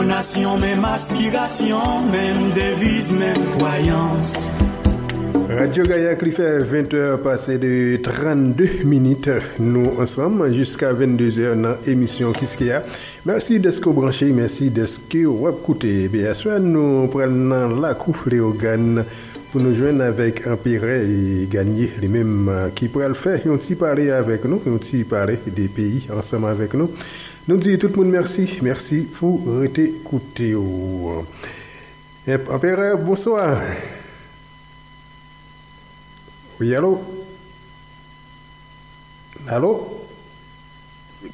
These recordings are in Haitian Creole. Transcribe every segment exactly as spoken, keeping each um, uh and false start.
Nasyon, menm aspirasyon, menm deviz, menm kwayans. Radyo Gayal, li fè ven è pase de trannde minit. Nou ansanm jiska venndez è nan emisyon Kiskeya. Mèsi dèske w branche, mèsi dèske w ap koute. Ebyen, aswè, nou pral nan lakou Leyogàn pou nou jwenn avèk Anperè Ganye, li menm, ki pral fè yon ti pale avèk nou, yon ti pale de peyi ansanm avèk nou. Nou di tout moun mèsi, mèsi pou rete koute w. Anp-, Anperè, bonswa. Wi, alo? Alo?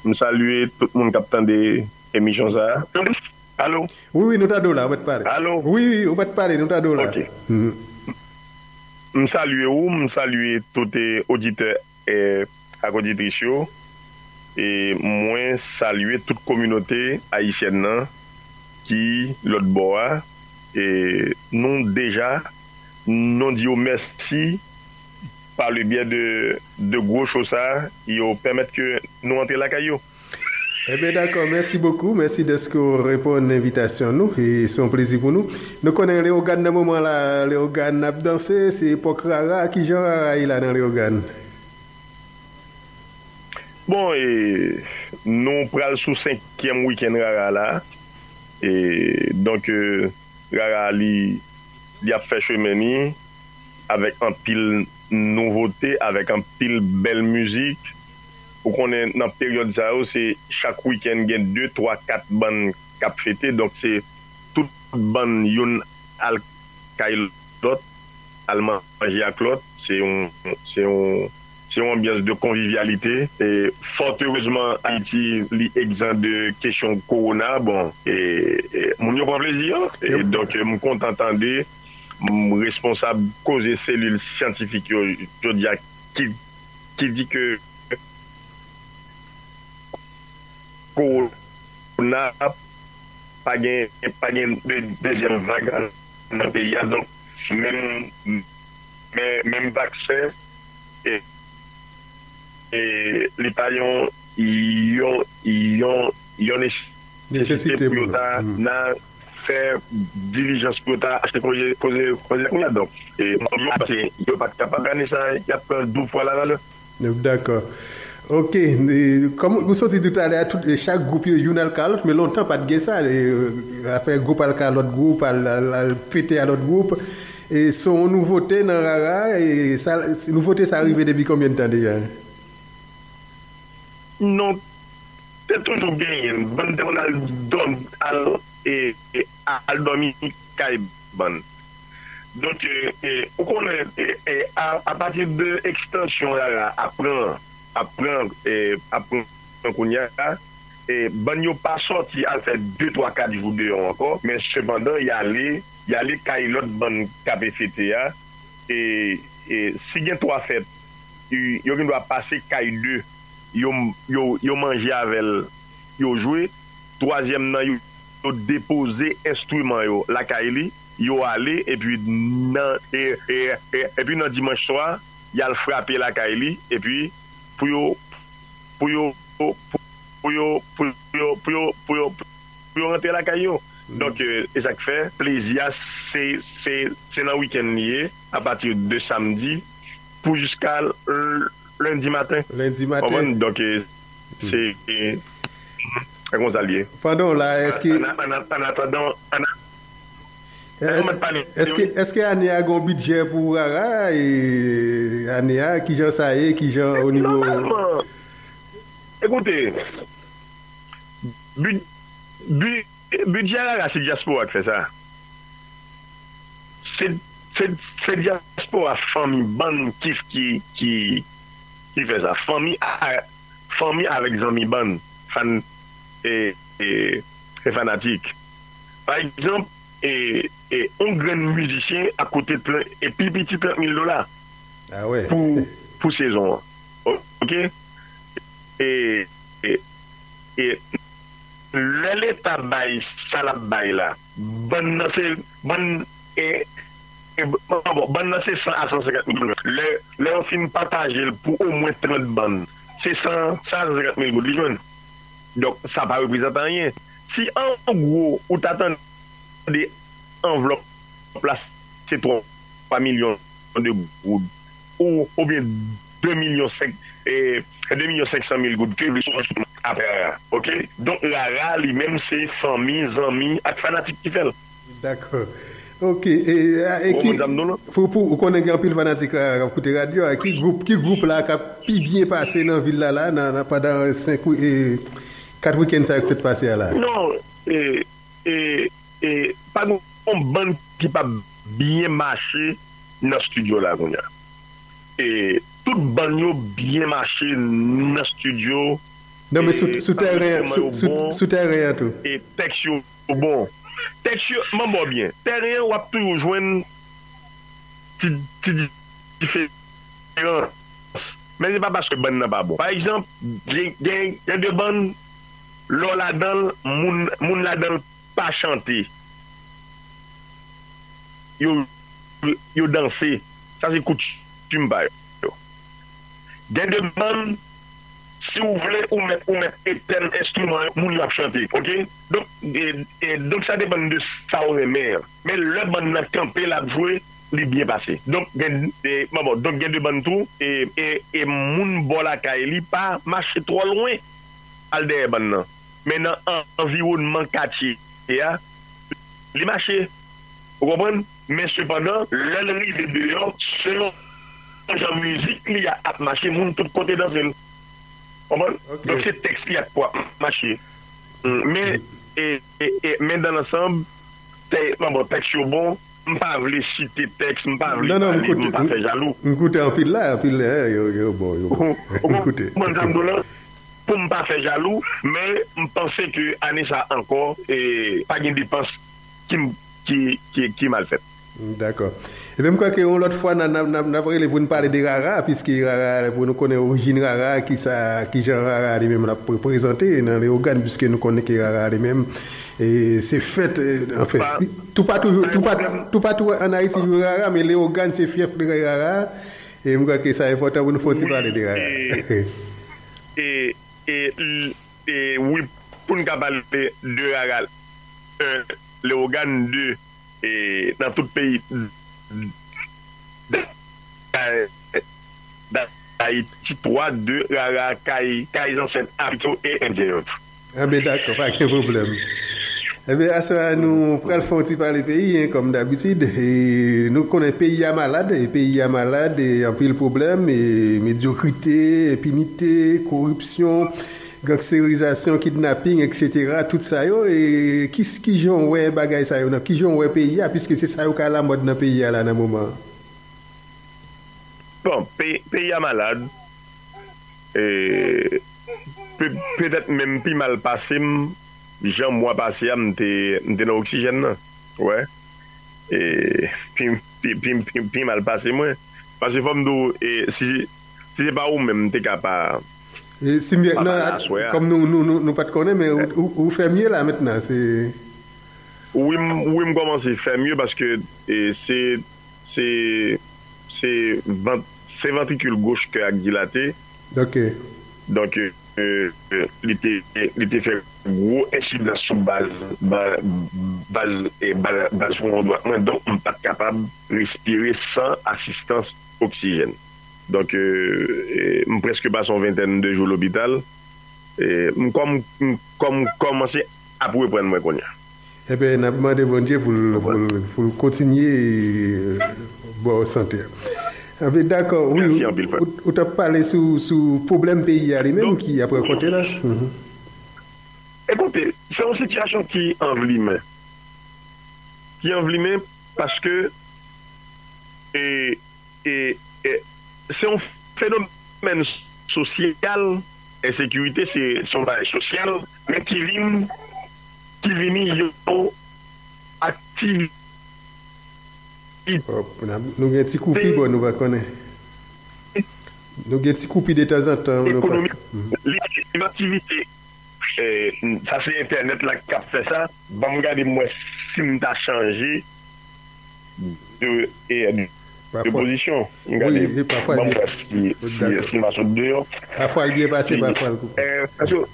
M salye tout moun k ap tande emisyon sa a. Alo? Wi, wi, nou tande w la, ou mèt pale. Alo? Wi, wi, ou mèt pale, nou tande w la. Ok. Mhm. M salye ou, m salye tout, eh, oditè, eh, ak oditris yo. E mwen salye tout kominote ayisyèn nan ki lòt bò a. E nou deja, nou di yo mèsi pa le byè de, de gwo cho sa, yo pèmèt ke nou antre lakay yo. Ebyen, dakò, mèsi bokou. Mèsi dèske w reponn envitasyon nou. E se yon plezi pou nou. Nou konnen Leyogàn nan moman la, Leyogàn ap danse, se epòk rara. Kijan rara ye la nan Leyogàn? Bon, e, nou pral sou senkyèm wikenn rara la. E, donk, e, rara li, li ap fè chemen li avèk anpil nouvote, avèk anpil bèl mizik. Ou konnen nan peryòd sa yo, se chak wikenn gen de, twa, kat bann k ap fete. Donk, se tout bann youn al kay lòt, al manje ak lòt. Se yon, se yon, se yon anbyans de konvivyalite. E, fòt erezman, Ayiti, li egzan de kesyon kowona. Bon, e, e, moun yo pran plezi yo. E, donk, e, m kontan tande, m, responsab koze selil syantifik yo, jodi a, ki, ki di ke kowona pa gen, pa gen de, dezyèm vag nan peyi a. Donk, menm, men, menm vaksen, e, e, li pa yon, yon, yon, yon nesesite pou yo ta nan fè dilijans pou yo ta achte koze, koze, koze kounye a. Donk, e, yo pa t kapab ane sa, y ap pran doub pwa lavalè. Dakò. Ok, e, kòm ou soti toutalè a, tout, e, chak gwoup yo, youn al kay lòt, men lontan pa t gen sa, e, afè gwoup al kay lòt gwoup, al, al, al fete a lòt gwoup. E se yon nouvote nan rara, e sa, nouvote sa rive depi konbyen tan deja? Non, te toujou genyen. Bann te konn al dòm, al, e, e, al dòmi kay bann. Donk, e, e, ou konnen, e, e, a, apati de ekstansyon rara ap pran, ap pran, e, ap pran kounye a, e, bann yo pa sòti al fè de, twa, kat jou deyò ankò, men sepandan, y ale, y ale kay lòt bann k ap fete a, e, e, si gen twa fèt, y-, yo gen dwa pase kay de, yo, yo, yo manje avè l, yo jwe, twazyèm nan, yo, yo depoze enstriman yo lakay li, yo ale, epi nan, e, e, e, epi nan dimanch swa, y al frape lakay li, epi pou yo, pou yo, pou, pou yo, pou yo, pou yo, pou yo, pou yo rantre lakay yo. Donk, e, e sa k fè, plezi a, se, se, se nan wikenn li ye, apati de samdi, pou jiska l-, lendi maten. Lendi maten. Konprann? Donk, e, se, e, se konsa l ye. Pandan w la, èske, an, an, an, an atandan, an a-, èske, èske ane a gen yon bidjè pou rara, e, ane a, kijan sa ye, kijan o nivo. Nòmalman, ekoute, bid-, bi-, bidjè rara, se dyaspora k fè sa. Se, se, se dyaspora, fanmi bann ki, ki, ki, ki fè sa. Fanmi a, fanmi avèk zanmi bann, fan, e, e, e fanatik. Pa egzanp, e, e, yon grenn mizisyen ap koute trant, e pi piti trant mil dola pou, pou sezon an. O-, oke? E, e, e, lè Leta bay sa l ap bay la, bann nan se, bann, e, e, bon, bann nan se san a san senkant mil goud. Lè, lè yo fin pataje l pou omwen trant bann, se san, san a san senkant mil goud li jwenn. Donk, sa pa reprezante anyen. si an gwo ou ta tande anvlòp la se twa milyon de goud ou oubyen de milyon senk, eh, de milyon senk san mil goud ke li sou apre Rara. Oke? Donk Rara li menm se fanmi, zanmi ak fanatik ki fè l. Dakò. Oke. E, e ki, pou, pou, ou konnen gen anpil fanatik Rara k ap koute radyo a. Ki gwoup, ki gwoup la k ap pi byen pase nan vil la, la, nan, nan, pandan senk wi-, e, kat wikenn sa yo k sot pase a la? Non, e, e, e, pa gen yon bann ki pa byen mache nan estidyo la kounye a. E, tout bann yo byen mache nan estidyo. Non, men sou, e, sou tèren, sou, sou, sou tèren an tou. E tèks yo bon. Tèks yo, m ap ba w byen. Tèren an, w ap toujou jwenn ti, ti diferans. Men se pa paske bann nan pa bon. Pa egzanp, gen, gen, gen de bann, lè w ladan l, moun, moun ladan l pa chante. Yo, yo danse. Sa se koutim pa yo. Gen de bann, si w vle, ou mèt, ou mèt etèn enstriman yo, moun yo ap chante, oke? Donk, e, e, donk sa depann de sa w renmen an. Men lè bann nan kanpe, l ap jwe, li byen pase. Donk, gen, e, bon, bon, donk gen de bann tou, e, e, e moun bò lakay li pa mache twò lwen al dèyè bann nan. Men nan an-, anviwònman katye a, li mache. Ou konprann? Men sepandan, lè l rive deyò, selon jan mizik li a ap mache, moun tout kote danse l. Konprann? Ok. Donk, se tèks li a k pou ap mache. Mm, men, e, e, e, men dans l'ensemble, tè-, non, bon, tèks yo bon, m pa vle site tèks, m pa vle pale, m pa fè jalou. Non, non, m koute, m, m koute anpil la, anpil la, yo, yo bon, yo bon. Ou, ou konprann sa m di w la? Pou m pa fè jalou, men m panse ke ane sa ankò, e, pa gen depans ki, ki, ki, ki mal fèt. Dakò. Ebyen, m kwè ke yon lòt fwa, n a, n a, n a, n ap rele pou n pale de Rara, piske Rara, pou nou konnen orijin Rara, ki sa, ki jan Rara li menm l ap reprezante nan Leyogàn, piske nou konnen ke Rara li menm, e, se fèt, e, anfen, toupatou, toupatou, toupatou ann Ayiti jwe Rara, men Leyogàn se fyèf Rara, e m kwè ke sa enpòtan pou nou fè yon ti pale de Rara. E, e, e, l-, e, wi, pou n ka pale de Rara, un, Leyogàn, deux, e, nan tout peyi, Da-, Dayiti, twa, de, Rara, Kay, Kay Zansèt, Apito e Endyen yo tou. Enben, dakò, pa gen pwoblèm. Enben, aswè a, nou pral fè yon ti pale peyi, en, kòm dabitid. E nou konnen peyi a malad, e peyi a malad, e anpil pwoblèm, e medyokrite, enpinite, koripsyon, gangsterizasyon, kidnaping, et cetera, tout sa yo, e ki, ki jan w wè bagay sa yo nan, ki jan w wè peyi a, piske se sa yo k alamòd nan peyi a la nan moman an? Bon, pe-, peyi a malad, e, pe-, petèt menm pi mal pase m, jan mwa pase a, m te, m te nan oksijèn nan, wè. E, pi, pi, pi, pi, pi mal pase mwen. Paske fò m di w, e, si, si se pa ou menm, m te ka pa, e, si m, pa non, pale aswè a. Kòm nou, nou, nou, nou pa t konnen, men ou, ou, ou fè mye la mentnan, se. Wi, m, wi, m kòmanse fè mye paske, e, se, se, se vant-, se vantrikil goch kè a k dilate. Ok. Donk, e, e, li te, li te fè gwo ensidans sou baz, ba-, baz, e, ba-, baz fwon dwat mwen. Donk, m pa t kapab respire san asistans oksijèn. Donk, e, e, m prèske pase yon ventèn de jou lopital. E, m kòm, m kòm kòmanse ap reprann mwen kounye a. Ebyen, n ap mande Bondye pou l, pou l, pou l kontinye, e, ba w sante a. Enben, dakò, wi, mèsi anpil, frè. Ou, ou t ap pale sou, sou pwoblèm peyi a li menm ki ap rankontre la. Mhm. Ekoute, se yon sitiyasyon ki anvlimen. Ki anvlimen paske, e, e, e, se yon fenomèn sosyal, ensekirite, se, se yon bagay sosyal, men ki vin, ki vini yon aktivite. Hop, n ap, nou gen ti koupi, bon, nou pa konnen. Nou gen ti koupi de tanzantan, nou pa. Ekonomik, mhm, li, li aktivite, e, sa se entènèt la k ap fè sa. Ban m gade m wè si m ta chanje de, e, de pozisyon. M gade, wi, e pafwa ban m wè si, si, si m a sot deyò. Pafwa l byen pase, pafwa l koupe. E, paske,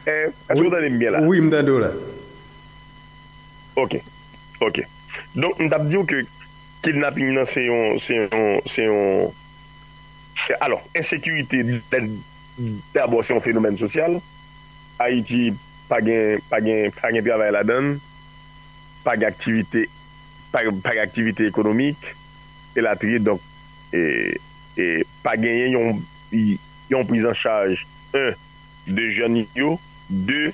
Èske w tande m byen la? Wi, m tande w la. Ok, ok. Donk, m t ap di w ke kidnaping nan se yon, se yon, se yon, alò, ensekirite, dabò, se yon fenomèn sosyal. Ayiti pa gen, pa gen, pa gen travay ladan l, pa gen aktivite, pa, pa gen aktivite ekonomik, elatriye. Donk, e, e, pa genyen yon, yon prizanchaj, en, de jèn yo, de,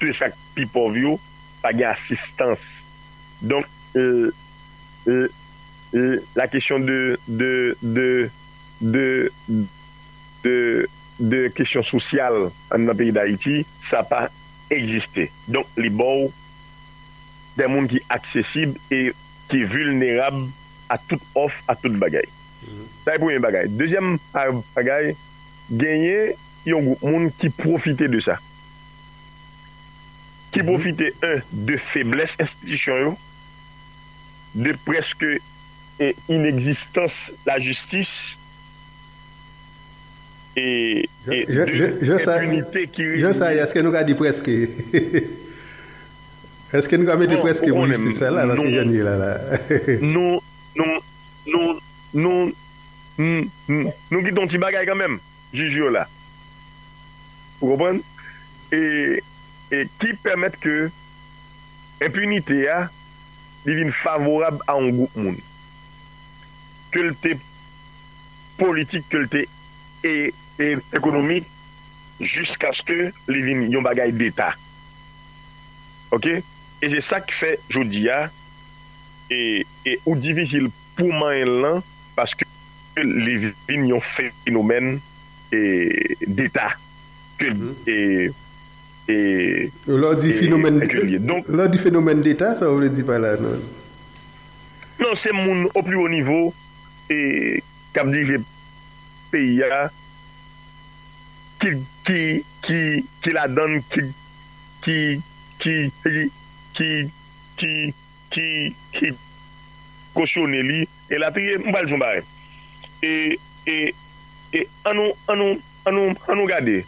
de sa k pi pòv yo, pa gen asistans. Donk, euh, euh, euh, la kesyon de, de, de, de, de, de kesyon sosyal anndan peyi Dayiti, sa pa egziste. Donk, li ba w de moun ki aksesib e ki vilnerab a tout òf, a tout bagay. Sa e premye bagay. Dezyèm pa-, bagay, genyen yon gwoup moun ki pwofite de sa. Ki pwofite, en, de feblès enstitisyon yo, de prèske, e, inegzistans lajistis, e, e de enpinite ki règne. Jan sa ye, èske nou ka di prèske? Èske nou ka mete prèske pou jistis sa la, paske jan n ye la la? Nou, nou, nou, nou, nou, nou kite yon ti bagay kanmenm, jij yo la. Ou konprann? E, e ki pèmèt ke enpinite a, li vin favorab a yon gwoup moun. Ke l te politik, ke l te e, e ekonomik, jiskaske li vin yon bagay deta. Ok? E se sa k fè jodi a, e, e ou difisil pou manyen l lan, paske li vin yon fenomèn, e, deta. Ke, e, e, Lè w di e, fenomèn, e ke l ye. Donk, lè w di fenomèn deta, sa w vle di pa la, non? Non, se moun o pli wo nivo, e, k ap dirije peyi a, ki, ki, ki, ki ladan l, ki, ki, ki, ki, ki, ki, ki, ki kosyone li, elatriye, m pral di yon bagay. E, e, e, ann nou, ann nou, ann nou, ann nou gade.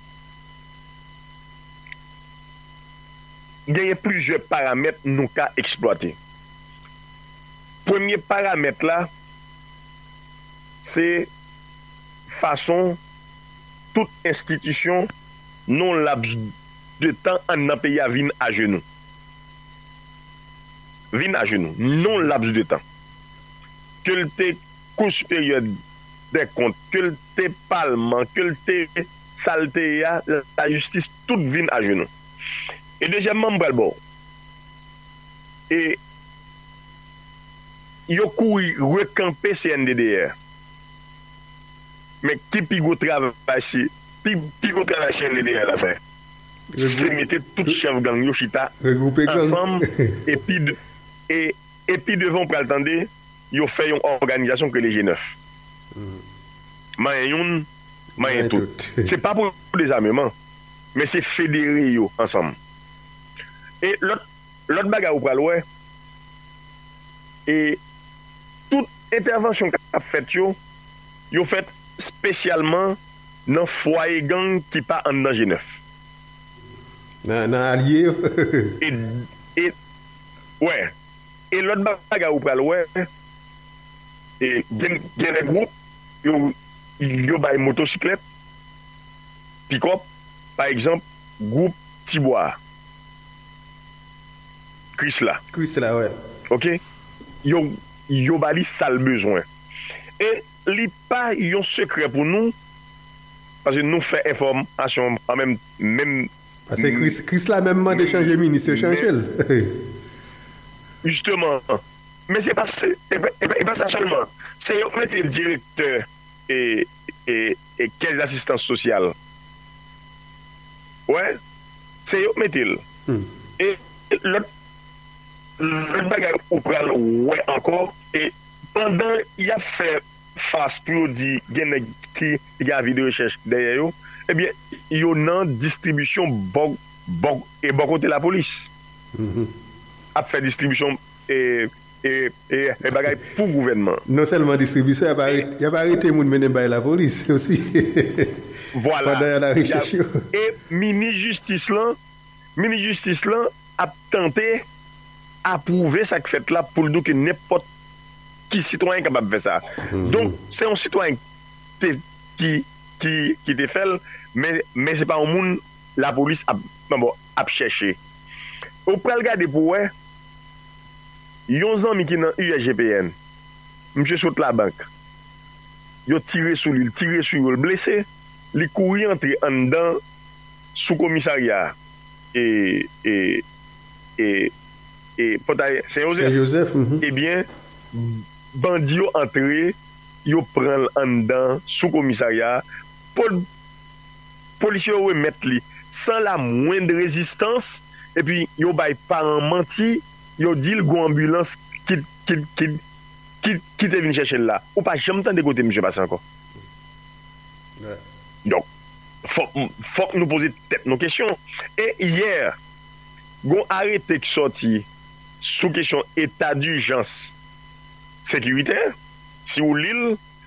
Genyen plizyè paramèt nou ka eksplwate. Premye paramèt la, se fason tout enstitisyon, nan yon laps de tan anndan peyi a, vin ajenou. Vin ajenou, nan yon laps de tan. Ke l te Kou Siperyè dè Kont, ke l te Palman, ke l te sa l te ye a, lajistis, tout vin ajenou. E dezyèmman, m pral ba w. E yo kouri rekanpe C N D D R. Men ki pi gwo travay si, pi, pi gwo travay C N D D R la fè? Se mete tout chèf gang yo chita ansanm, epi de, e, epi devan w pral tande, yo fè yon òganizasyon k rele G nèf. Manyen youn, manyen tout. Se pa pou dezameman, men se federe yo ansanm. E lòt, lòt bagay ou pral wè, e tout entèvansyon k ap fèt yo, yo fèt espesyalman nan fwaye gang ki pa anndan G nèf. Nan, nan alye yo. E, e, wè. E lòt bagay ou pral wè, e gen, gen de gwoup, yo, yo bay motosiklèt, pikòp, pa egzanp, gwoup Tibwa a. Krisla. Krisla, wè. Ok? Yo, yo ba li sa l bezwen. E li pa yon sekrè pou nou, paske nou fè enfòmasyon an menm, menm. Paske Kris, Krisla menm mande chanje minis, yo chanje l. Jisteman. Men se pa, se, e pa, e pa, e pa sa sèlman. Se yo k mete direktè e, e, e kès asistans sosyal. Wè, se yo k mete l. E lòt, lòt bagay ou pral wè ankò, e pandan y ap fè fas pou yo di gen nèg ki, ki gen avi de rechèch dèyè yo, ebyen, yo nan distribisyon bò, bò, e bò kote lapolis. Ap fè distribisyon, e, e, e, e bagay pou gouvènman. Non sèlman distribisyon, y ap arete, y ap arete moun mennen bay lapolis osi. Vwala. Pandan y al nan rechèch yo. E minis jistis lan, minis jistis lan ap tante apwouve sa k fèt la pou l di w ke nenpòt ki sitwayen kapab fè sa. Donk, se yon sitwayen ki te, ki, ki, ki te fè l, men, men se pa yon moun lapolis ap, bon, ap chèche. Ou pral gade pou w wè, yon zanmi ki nan U S G P N, misye sot labank. Yo tire sou li, l tire sou yo, l blese. Li kouri antre anndan sou komisarya e, e, e, e Pòtay Sen Jozèf. Sen Jozèf, mhm. Ebyen, bandi yo antre, yo pran l anndan sou komisarya. Pol-, polisye yo remèt li san la mwend rezistans, epi yo bay paran manti, yo di l gon anbilans ki, ki, ki, ki, ki te vin chèche l la. Ou pa janm tande kote misye pase ankò. Donk, fòk, fòk nou poze tèt nou kesyon. E yè, gon arete ki sòti sou kesyon eta dijans sekiritè. Si w li l,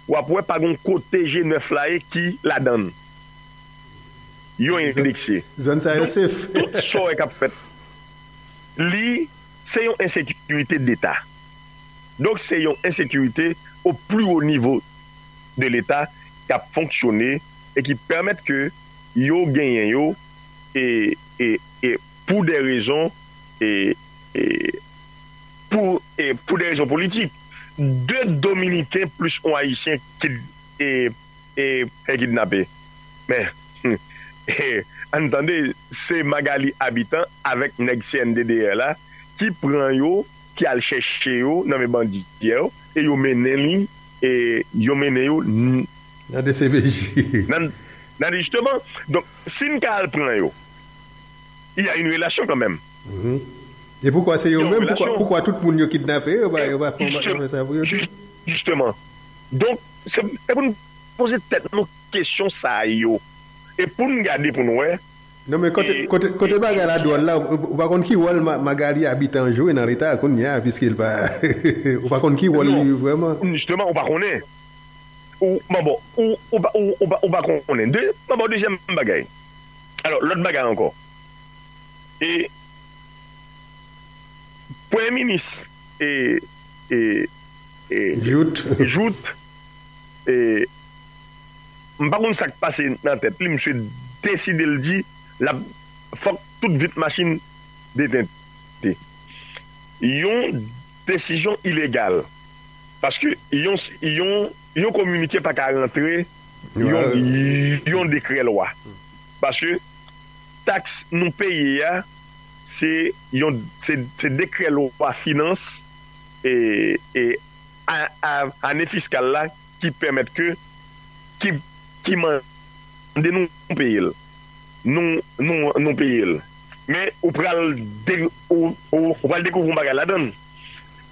w ap wè pa gon kote G nèf la ye ki ladan l. Yo endekse. Zòn sa yo safe. Donk, tout sa w wè k ap fèt, li, se yon ensekirite deta. Donk, se yon ensekirite o pli wo nivo de leta k ap fonksyone e ki pèmèt ke yo genyen yo e, e, e pou de rezon e, e, pou, e, pou de rezon politik. De Dominiken plis yon Ayisyen ki, e, e, fè kidnape. Men, e, ann tande, se Magalie Habitant avèk nèg C N D D la ki pran yo, ki al chèche yo nan men bandi yo, e yo mennen li, e yo mennen yo n-, nan D C P J. Nan, nan, jisteman, donk, si n ka al pran yo, il y a une relation quand même. Mhm. E poukwa se yo menm? Poukwa, poukwa tout moun yo kidnape, yo pa, yo pa fè sa pou yo? Jis-, jisteman. Donk, se, se pou n poze tèt nou kesyon sa yo. E pou n gade pou n wè. Non, men kote, e, kote, kote e, bagay la dwòl la, ou, ou pa konn ki wòl Ma-, Magalie Habitant jwe nan leta kounye a, piske l pa, ou pa konn ki wòl li vrèman. Non, jisteman, ou pa konnen. Ou, bon, bon, ou, ou pa, ou, ou pa, ou pa konnen. De, bon, bon, dezyèm bagay. Alò, lòt bagay ankò. E, premye minis, e, e, e, Jouthe. Jouthe, e, m pa konn sa k pase nan tèt li, misye deside l di, l ap, fòk tout vit machin detente. Yon desizyon ilegal. Paske yon, yon, yon kominike pa ka rantre yon, yon dekrè lwa. Paske taks nou peye a, se yon, se, se dekrè lwa finans e, e a, a, ane fiskal la ki pèmèt ke, ki, ki mande nou peye l. Nou, nou, nou peye l. Men ou pral de-, ou, ou, ou pral dekouvri yon bagay ladan l.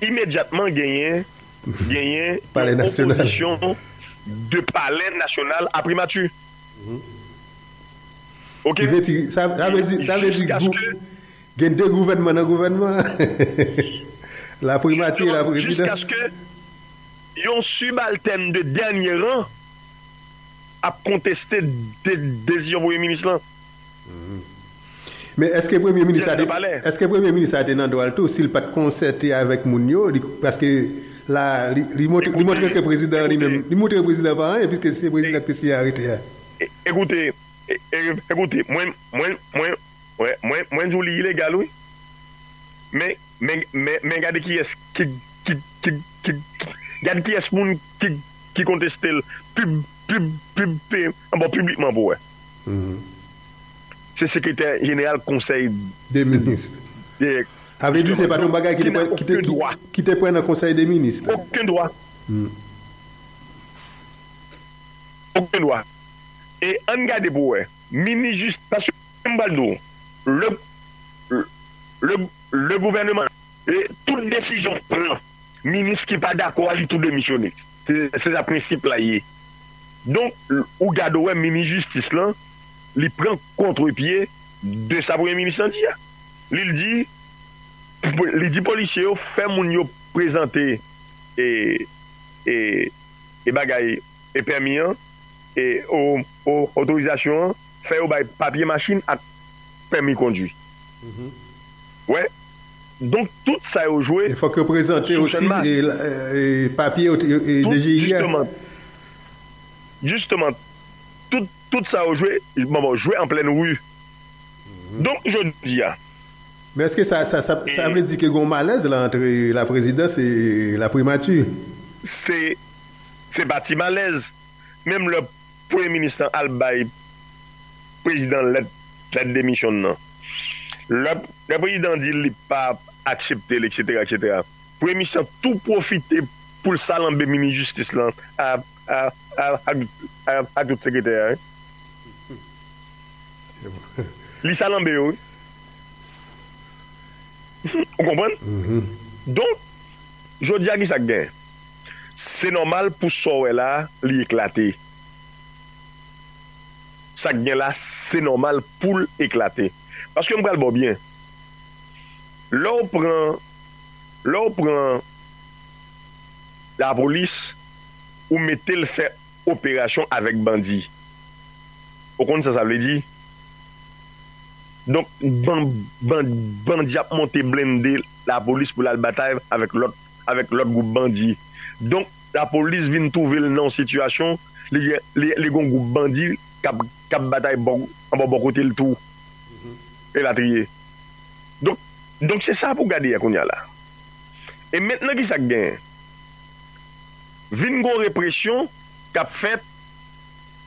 Imedyatman genyen, genyen yon opozisyon de Palè Nasyonal a Primati. Oke? Ki vle di, sa, sa vle di, sa vle di jiskaske gen de gouvènman nan gouvènman. La primati e la prezidans. Jiskaske yon sibaltèn de dènye ran ap konteste de-, desizyon premye minis lan. Men èske premye minis la te, èske premye minis la te nan dwa l tou si l pa t konsète avèk moun yo? Li, paske la, li, li montre, li montre ke prezidan an li menm, li montre prezidan pa anyen, piske se prezidan ki te siyen arete a. E, ekoute, e, e, ekoute, mwen, mwen, mwen, mwen, mwen, mwen di w li ilegal, wi. Men, men, men, men gade kiyès ki, ki, ki, ki, ki, gade kiyès moun ki, ki konteste l pib-, pib-, pib-, pi-, bon, piblikman pou wè. Se sekretè jeneral konsèy de minis. Sa vle di se pa t yon bagay ki te pran, ki te, ki, ki te pran nan konsèy de minis. Okenn dwa. Okenn dwa. E ann gade pou wè. Minis jis-, paske m pral di w, le, le, le gouvènman, e tout desizyon pran, minis ki pa dakò a li tou demisyone. Se, se sa prensip la ye. Donk, ou gade w wè minis jistis lan, li pran kontrepye de sa premye minis lan di a. Li, li di, li di polisye yo fè moun yo prezante e, e, e bagay e pèmi an, e, o, o, otorizasyon an, fè yo bay papye machin ak pèmi kondwi. Wè, donk tout sa yo jwe. E fòk yo prezante sou osi Channmas. E, e, papye e, e, Tout, D G I a. Jisteman, jisteman, tout, tout sa yo jwe, bon, bon, jwe an plèn ri. Donk, jodi a, Men èske sa, sa, sa, sa vle di ke gen yon malèz la antre laprezidans e laprimati? Se, se pa ti malèz. Menm lè premye minis lan al bay prezidan lèt, lèt demisyon l nan. Lè, lè prezidan di li pa aksepte l, etsetera, etsetera. Premye minis lan tou pwofite pou l salanbe minis jistis lan a, a, a, a, a, a tout sekretè a, wi. Li salanbe yo, wi. Ou konprann? Donk, jodi a, ki sa k gen? Se nòmal pou sa w wè la, li eklate. Sa k gen la, se nòmal pou l eklate. Paske m pral ba w byen. Lè w pran, lè w pran lapolis, ou mete l fè operasyon avèk bandi. Ou konn sa sa vle di? Donk, ban-, ban-, bandi ap monte blende lapolis pou l al batay avèk lòt, avèk lòt gwoup bandi. Donk, lapolis vin twouve l nan yon sitiyasyon, li, li, li gen yon gwoup bandi k ap, k ap batay bò, anba bò kote l tou. Elatriye. Donk, donk se sa pou gade a kounye a la. E mentnan ki sa k genyen? Vin gon represyon k ap fèt,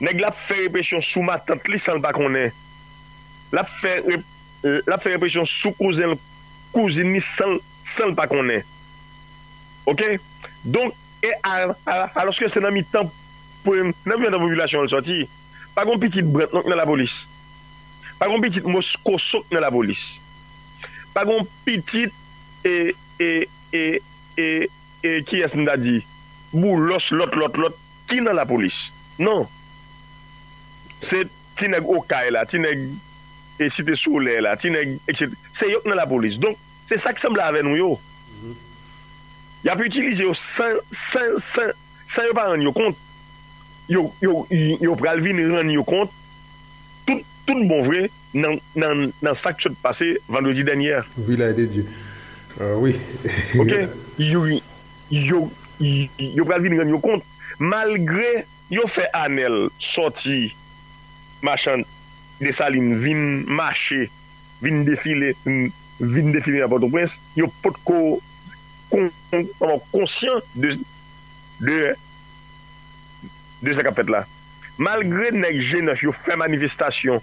nèg la ap fè represyon sou matant li san l pa konnen. L ap fè rep-, l ap fè represyon sou kouzen l, kouzin li san l, san l pa konnen. Oke? Donk, e a, a, alòske se nan mitan, pre-, nan mitan popilasyon an l sòti, pa gon pitit Brant non k nan lapolis. Pa gon pitit Moskoso k nan lapolis. Pa gon pitit, e, e, e, e, e, kiyès m ta di? Boulòs, lòt, lòt, lòt, ki nan lapolis. Non. Se ti nèg Okay la, ti nèg, e, Site Solèy la, ti nèg, etsetera. Se yo k nan lapolis. Donk, se sa k sanble avè nou yo. Y ap itilize yo san, san, san, san yo pa rann yo kont. Yo, yo, yo pral vin rann yo kont tout, tout bon vre nan, nan, nan sa k sot pase vandredi dènye a. Vilaj de Dye. Ah, wi. Oke? Yo, yo, yo pral vin rann yo kont. Malgre yo fè Anèl sòti Machan Desalin vin mache, vin defile, vin defile nan Pòtoprens, yo potko kon-, kon-, konsyan de, de, de sa k ap fèt la. Malgre nèg G nèf yo fè manifestasyon,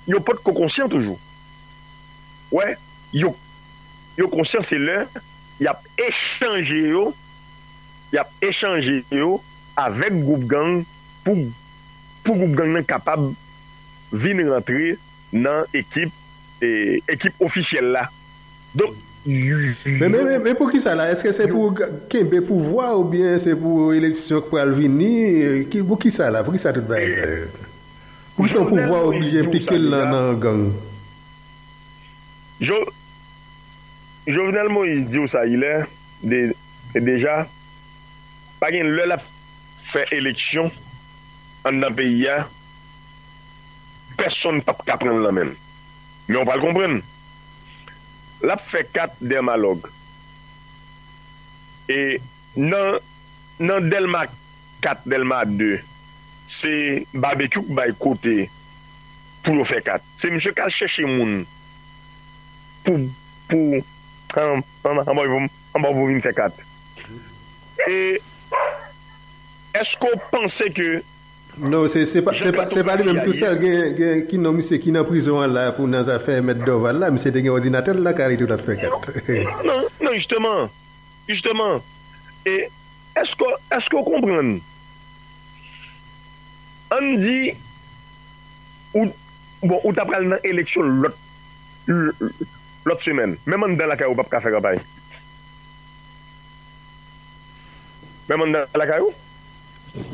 yo potko konsyan toujou. Wè, yo, yo konsyan se lè y ap echanje yo, y ap echanje yo avèk gwoup gang pou, pou gwoup gang nan kapab vin rantre nan ekip, e, ekip ofisyèl la. Donk, Men, men, men, men poukisa la? Èske se pou g-, kenbe pouvwa oubyen se pou eleksyon k pral vini? Ki, poukisa la? Poukisa tout bagay sa yo? Poukisa yon pouvwa oblije enplike l nan, nan gang? Jo-, Jovenel Moïse di w sa ilè, de, deja, pa gen lè l ap fè eleksyon anndan peyi a, pèsonn p ap ka pran l nan men l. Men w pral konprann. L ap fè kat Dèmalòg. E nan, nan Dèlma kat, Dèlma de, se Babekyou k bay kote pou yo fè kat. Se misye k al chèche moun pou, pou, an, an, anba pou, anba pou vin fè kat. E èske w panse ke Non, se, se pa, se pa, se pa li menm tou sèl. Gen, gen, ki non misye ki nan prizon an la pou nan zafè Mèt Dorval la, misye te gen òdinatè l lakay li tou l ap fè kat. Non, non, non, jisteman. Jisteman. E èske, èske w konprann? Ann di, ou, bon, ou ta pral nan eleksyon lòt, l-, lòt semèn. Menm anndan lakay ou, ou p ap ka fè kanpay. Menm anndan lakay ou?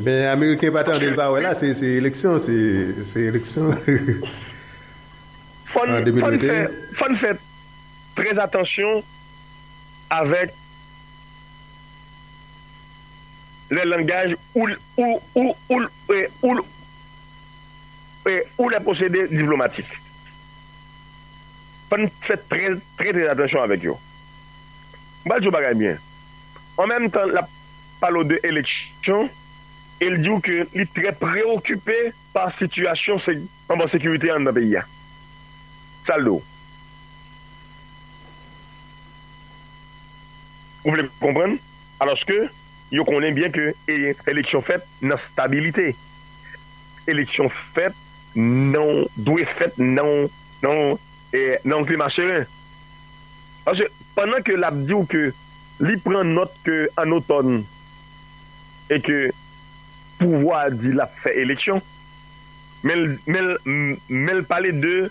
Ben, Ameriken pa tande l pa wè la, se, se eleksyon, se, se eleksyon. Fò n, fò n fè, fò n fè trè atansyon avèk les langages ou, ou, ou, ou, e, ou, e, ou les procédés diplomatiques. Fò n fè trè, trè, trè atansyon avèk yo. M pral di w bagay byen. An menm tan, l ap pale w de eleksyon, e l di w ke li trè preokipe pa sitiyasyon se, anba sekirite anndan peyi a. Sa l di w? Ou vle konprann? Alòske yo konnen byen ke e, eleksyon fèt nan stabilite. Eleksyon fèt nan, dwe fèt nan, nan, e, nan yon klima seren. Paske pandan ke l ap di w ke li pran nòt ke an otòn e ke pouvwa a di l ap fè eleksyon, men l, men l, men l pale de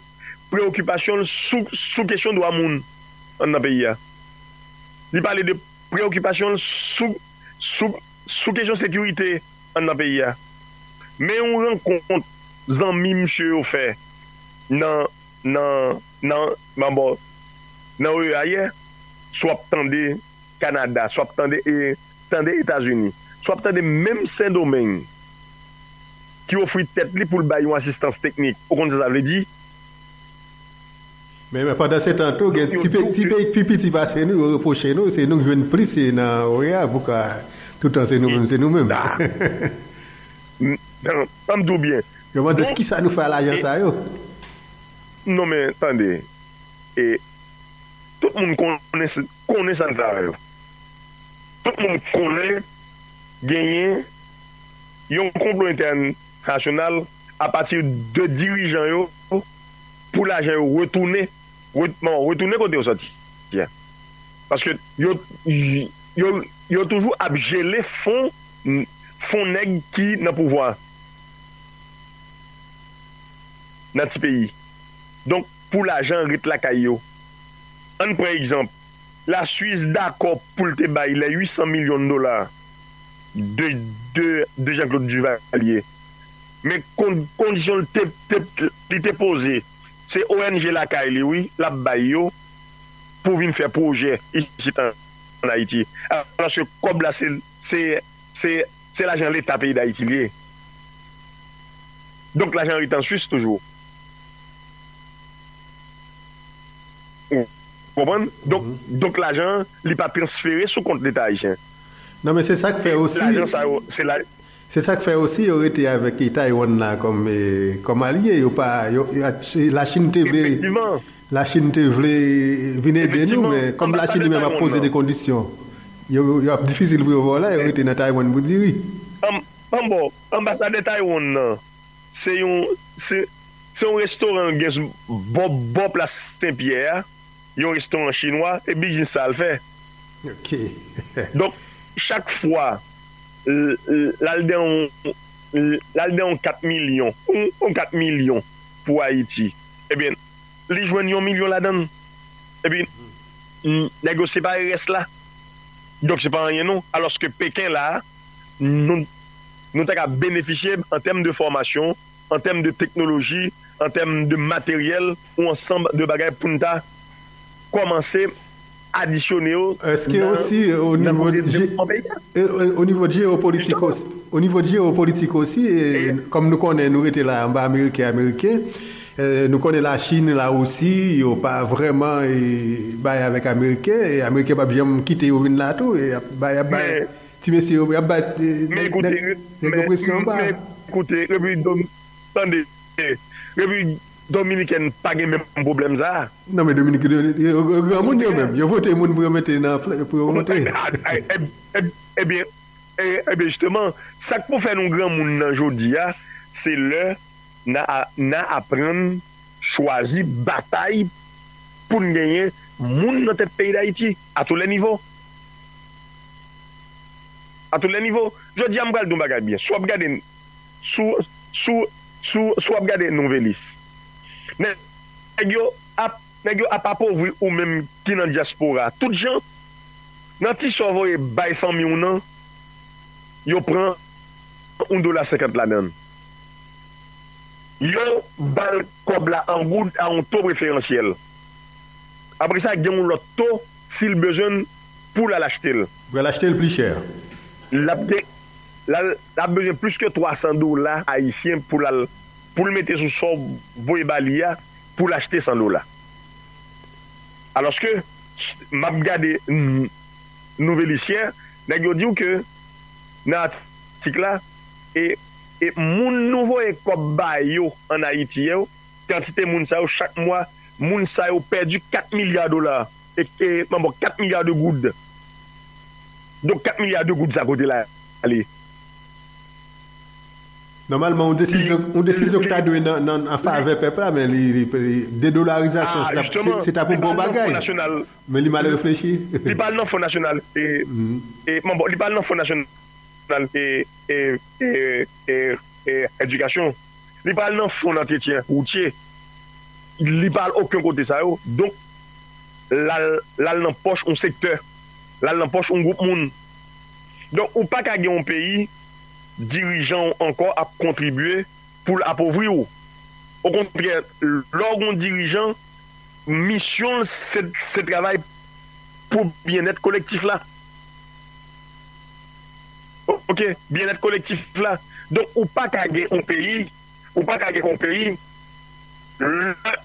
preokipasyon l sou, sou kesyon dwa moun anndan peyi a. Li pale de preokipasyon l sou, sou, sou kesyon sekirite anndan peyi a. Men yon rankont zanmi misye yo fè nan, nan, nan, nan bò, nan O E A yè, si w ap tande Kanada, si w ap tande, e, tande Etazini, si w ap tande menm Sendomeng ki ofri tèt li pou l bay yon asistans teknik. Ou konn sa sa vle di? Men, men pandan se tan tou, gen ti peyi ki pi piti pase nou, yo repwoche nou, se nou k jwenn plis e nan O E A, poukwa toutan se nou menm, se nou menm. An m di w byen. Yo mande kisa nou fè a lajan sa yo. Non, men, tande. E, tout moun konnen, konnen sa n fè avè yo. Tout moun konnen genyen yon konplo entènasyonal apati de dirijan yo pou lajan yo retounen, retounen kote yo sòti a. Paske yo, yo, yo toujou ap jele fon, fon nèg ki nan pouvwa nan ti peyi. Donk, pou lajan ret lakay yo. Ann pran egzanp, Laswis dakò pou l te bay les huit cent millions de dollars de, de, de Jean-Claude Duvalier. Men kon, kondisyon l te, te, li te poze, se O N G lakay li, wi, l ap bay yo pou vin fè pwojè isit an, an Ayiti. Alòske kòb la, se, se, se, se lajan Leta peyi Dayiti li ye. Donk, lajan ret an Swis toujou. Ou konprann? Donk, donk lajan an, li pa transfere sou kont Leta ayisyen. Non, men se sa k fè osi. Lajan sa yo, se la. Se sa k fè osi yo rete avèk Taiwan la kòm, kòm alye. Yo pa, yo, yo, Lachin te vle, Lachin te vle vin ede nou, men kòm Lachin li menm ap poze de kondisyon, yo, yo ap difisil pou yo ba w la, yo rete nan Taiwan pou diri. An, an bon, anbasadè Taiwan nan, se yon, se, se yon restoran l gen bò, bò plas Senpyè a, yon restoran chinwa, e biznis sa l fè. Ok. Donk, chak fwa l, l, l al nan yon, l al nan yon kat milyon, yon, yon kat milyon pou Ayiti, ebyen, li jwenn yon milyon ladan l. Epi, n, nèg yo separe rès la. Donk, se pa anyen non. Alòske Peken la, nou, nou ta ka benefisye an tèm de fòmasyon, an tèm de teknoloji, an tèm de materyèl, yon ansanm de bagay pou n ta kòmanse adisyone yo. Èske osi, o nivo, o nivo jewopolitik osi, o nivo jewopolitik osi, kòm nou konnen, nou rete la anba Ameriken, Ameriken, nou konnen Lachin, Larisi, yo pa vrèman bay avèk Ameriken, e Ameriken p ap janm kite yo vin la tou, e y ap bay, y ap bay ti mesye yo, y ap bay nèg yo presyon anba. Men koute, Repiblik Dominikèn, tande, Repiblik Dominikèn pa gen menm pwoblèm sa a. Non, men Dominik, yo, yo granmoun yo menm. Yo vote moun pou yo mete nan, pou yo monte. Ebyen, ebyen, jisteman, sa k pou fè nou granmoun nan jodi a, se lè n a, n a aprann chwazi batay pou n genyen moun nan tèt peyi Dayiti, a tou lè nivo. A tou lè nivo. Jodi a, m pral di w yon bagay byen. Si w ap gade, si w, si w, si w, si w ap gade Nouvelis, nèg yo ap, nèg yo ap apovri ou menm ki nan dyaspora. Tout jan, nan ti sa w voye bay fanmi w nan, yo pran yon dola senkant ladan l. Yo ba l kòb la an goud a yon to preferansyèl. Apre sa, gen yon lòt to, si l bezwen l, pou l al achte l. Pou l al achte l pli chè. L ap gen, l al, l ap bezwen plis ke twa san dola ayisyen pou l al, pou l mete sou sa w voye ba li a, pou l achte san dola. Alòske, m ap gade, mm, Nouvelisyen, nèg yo di w ke nan atik la, e, e moun nou voye kòb ba yo ann Ayiti yo, kantite moun sa yo, chak mwa, moun sa yo pèdi kat milya dola. E, e, mwen bon, kat milya de goud. Donk, kat milya de goud sa kote l ale? Nòmalman, yon desizyon, yon desizyon ki ta dwe nan, nan, an favè pèp la, men li, li, li, dedolarizasyon, se ta, se, se ta pou bon bagay. Men li mal reflechi. Li pa al nan Fon Nasyonal, e, e, mwen bon, li pa al nan Fon Nasyonal, e, e, e, e, e, Edikasyon. Li pa al nan Fon Antretyen Woutye. Li pa al okenn kote sa yo. Donk, l al, l al nan pòch yon sektè. L al nan pòch yon gwoup moun. Donk, ou pa ka gen yon peyi, dirijan w ankò ap kontribye pou l apovri w. Okontrè, lè w gen yon dirijan, misyon l, se, se travay pou byennèt kolektif la. Oke, byennèt kolektif la. Donk, ou pa ka gen yon peyi, ou pa ka gen yon peyi, lè,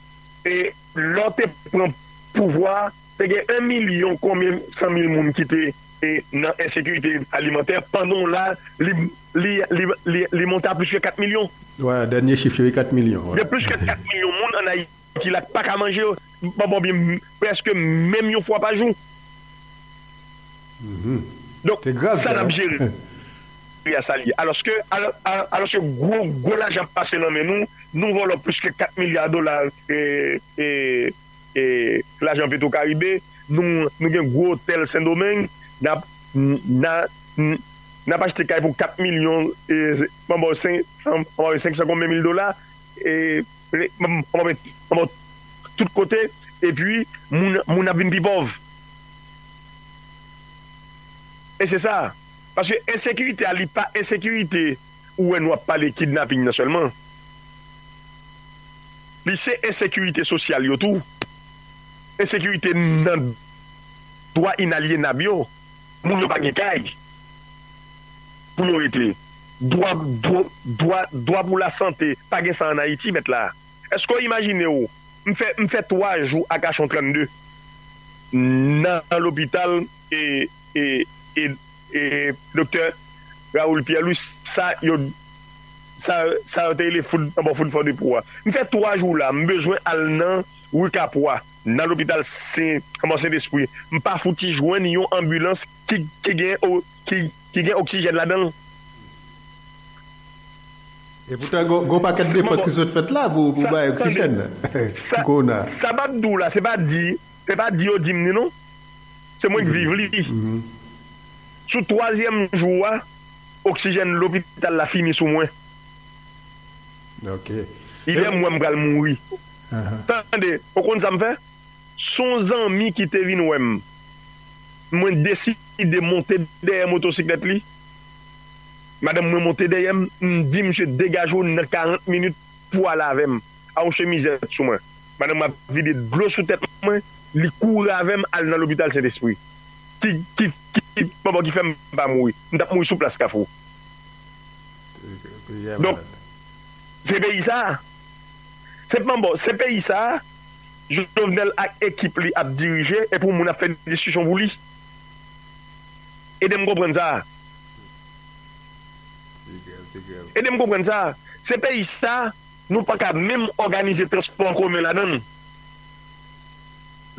e, lè w te pran pouvwa, te gen yon milyon konbyen san mil moun ki te, e, nan ensekirite alimantè, pandan w la, li, li, li, li, li monte a plis ke kat milyon. Wè, dènye chif yo, e kat milyon, wè. Gen plis ke kat milyon moun ann Ayiti la k pa ka manje, bon, bon, byen, prèske menm yon fwa pa jou. Donk, sa n ap jere a sa l ye. Alòske, alò, alò, alòske gwo, gwo lajan ap pase nan men nou, nou vòlò plis ke kat milya dola, e, e, e, lajan Petro Caribe, nou, nou gen gwo otèl Sendomeng, n ap, n, n a, n, n ap achte kay pou kat milyon, e, se, mwen ba w senk, mwen ba w senk san konbyen mil dola, e, e, mwen, mwen, mwen, tout kote, epi moun, moun ap vin pi pòv. E se sa. Paske ensekirite a, li pa ensekirite ou wè nou ap pale kidnaping nan sèlman. Li se ensekirite sosyal yo tou. Ensekirite nan dwa inalyenab yo. Moun yo pa gen kay pou yo rete. Dwa, dwa, dwa, dwa pou lasante, pa gen sa ann Ayiti, mèt la. Èske w imajine w, m fè, m fè twa jou Akachon trannde nan lopital e, e, e, e doktè Raoul Pierre Louis, sa yo, sa, sa yo te rele food, anba food for the poor a. M fè twa jou la, m bezwen al nan Rue Capois, nan lopital Sen, anba Sentespri. M pa fouti jwenn yon anbilans ki, ki gen o-, ki, ki gen oksijèn ladan l. Epoutan, gon, gon pakèt depans ki sot fèt la pou, pou bay oksijèn pou kowona. Sa m ap di w la, se pa di, se pa di yo di m li non. Se mwen k viv li. Sou twazyèm jou a, oksijèn lopital la fini sou mwen. Ok. Idèm, m wè m pral mouri. Tande, ou konn sa m fè? Se yon zanmi ki te vin wè m. Mwen deside monte dèyè motosiklèt li. Madanm mwen monte dèyè m, m di misye degaje w nan karant minit pou w ale avè m. A yon chemizèt sou mwen. Madanm mwen ap vide dlo sou tèt mwen, li kouri avè m al nan lopital Sentespri. Ki, ki, ki, ki, bon, bon, ki fè m pa mouri. M t ap mouri sou plas Kafou. Donk, se peyi sa a. Se pa bon, se peyi sa a, Jovenel ak ekip li ap dirije, e pou moun ap fè diskisyon pou li. Ede m konprann sa a. Ede m konprann sa a. Se peyi sa a, nou pa ka menm òganize transpò an komen ladan l.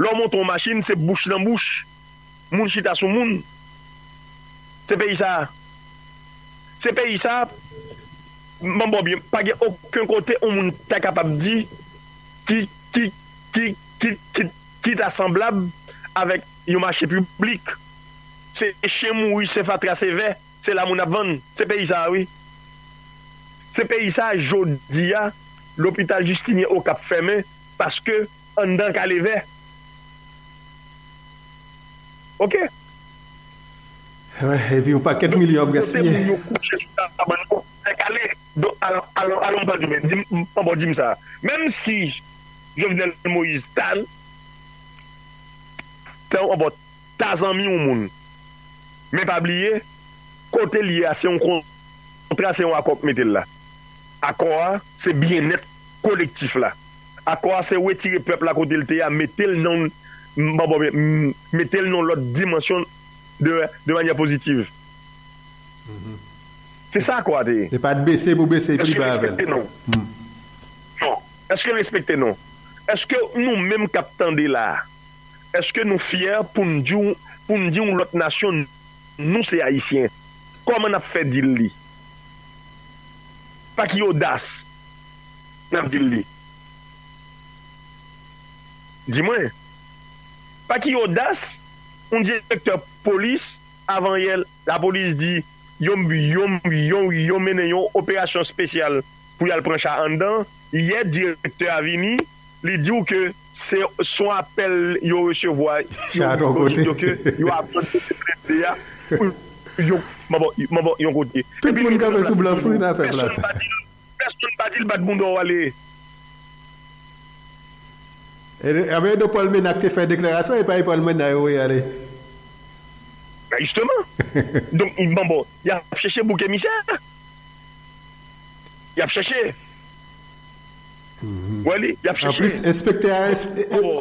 Lè w monte yon machin, se bouch nan bouch. Moun chita sou moun. Se peyi sa a. Se peyi sa a, m ban w byen, pa gen okenn kote yon moun ta kapab di ki, ki, ki, ki, ki, ki ta sanblab avèk yon mache piblik. Se chen mouri, se fatra, se vè, se la moun ap vann. Se peyi sa a, wi. Se peyi sa a, jodi a, lopital Justinien Okap fèmen paske anndan kale vè. Ok. Wè, epi yon pakèt milyon ap gaspiye. Kote moun yo kouche sou kabann yo, vè kale. Donk, alò, alò, alò, m pral di w, men, di m, m, bon, di m sa. Menm si Jovenel Moïse ta, ta, bon, ta zanmi yon moun. Men pa bliye, kote l ye a, se yon kon-, kontra se yon akò k mete l la. Akò a, se byennèt kolektif la. Akò a, se retire pèp la kote l te ye a, mete l nan, m- m- m- mete l nan lòt dimansyon de, de manyè pozitiv. Se sa akò a te ye. E pa t bese pou bese pli ba avè l. Non. Èske l respekte non? Èske nou menm k ap tande la a, èske nou fyè pou n di w, pou n di yon lòt nasyon, nou se Ayisyen? Kòman n ap fè di l li? Pa ki odas n ap di l li? Di mwen, pa ki odas yon direktè polis, avanyè lapolis di yo, yo, yo, yo mennen yon operasyon espesyal pou y al pran cha anndan. Yè, direktè a vini, li di w ke se, se yon apèl yo resevwa, yo, yo di yo ke yo abandone blende a pou yo, manbo, manbo, yon kote. Tout moun kanpe sou blan fri nan afè plas. Pèsonn pa di l, pèsonn pa di l bat bounda w ale. Ebyen, Edo Paul Mena ki te fè deklarasyon, e pa Edo Paul Mena yo voye ale. Ben, jisteman. Donk, bon, bon, y ap chèche bouk emisè. Y ap chèche. Wè li, y ap chèche. Anplis, enspektè a,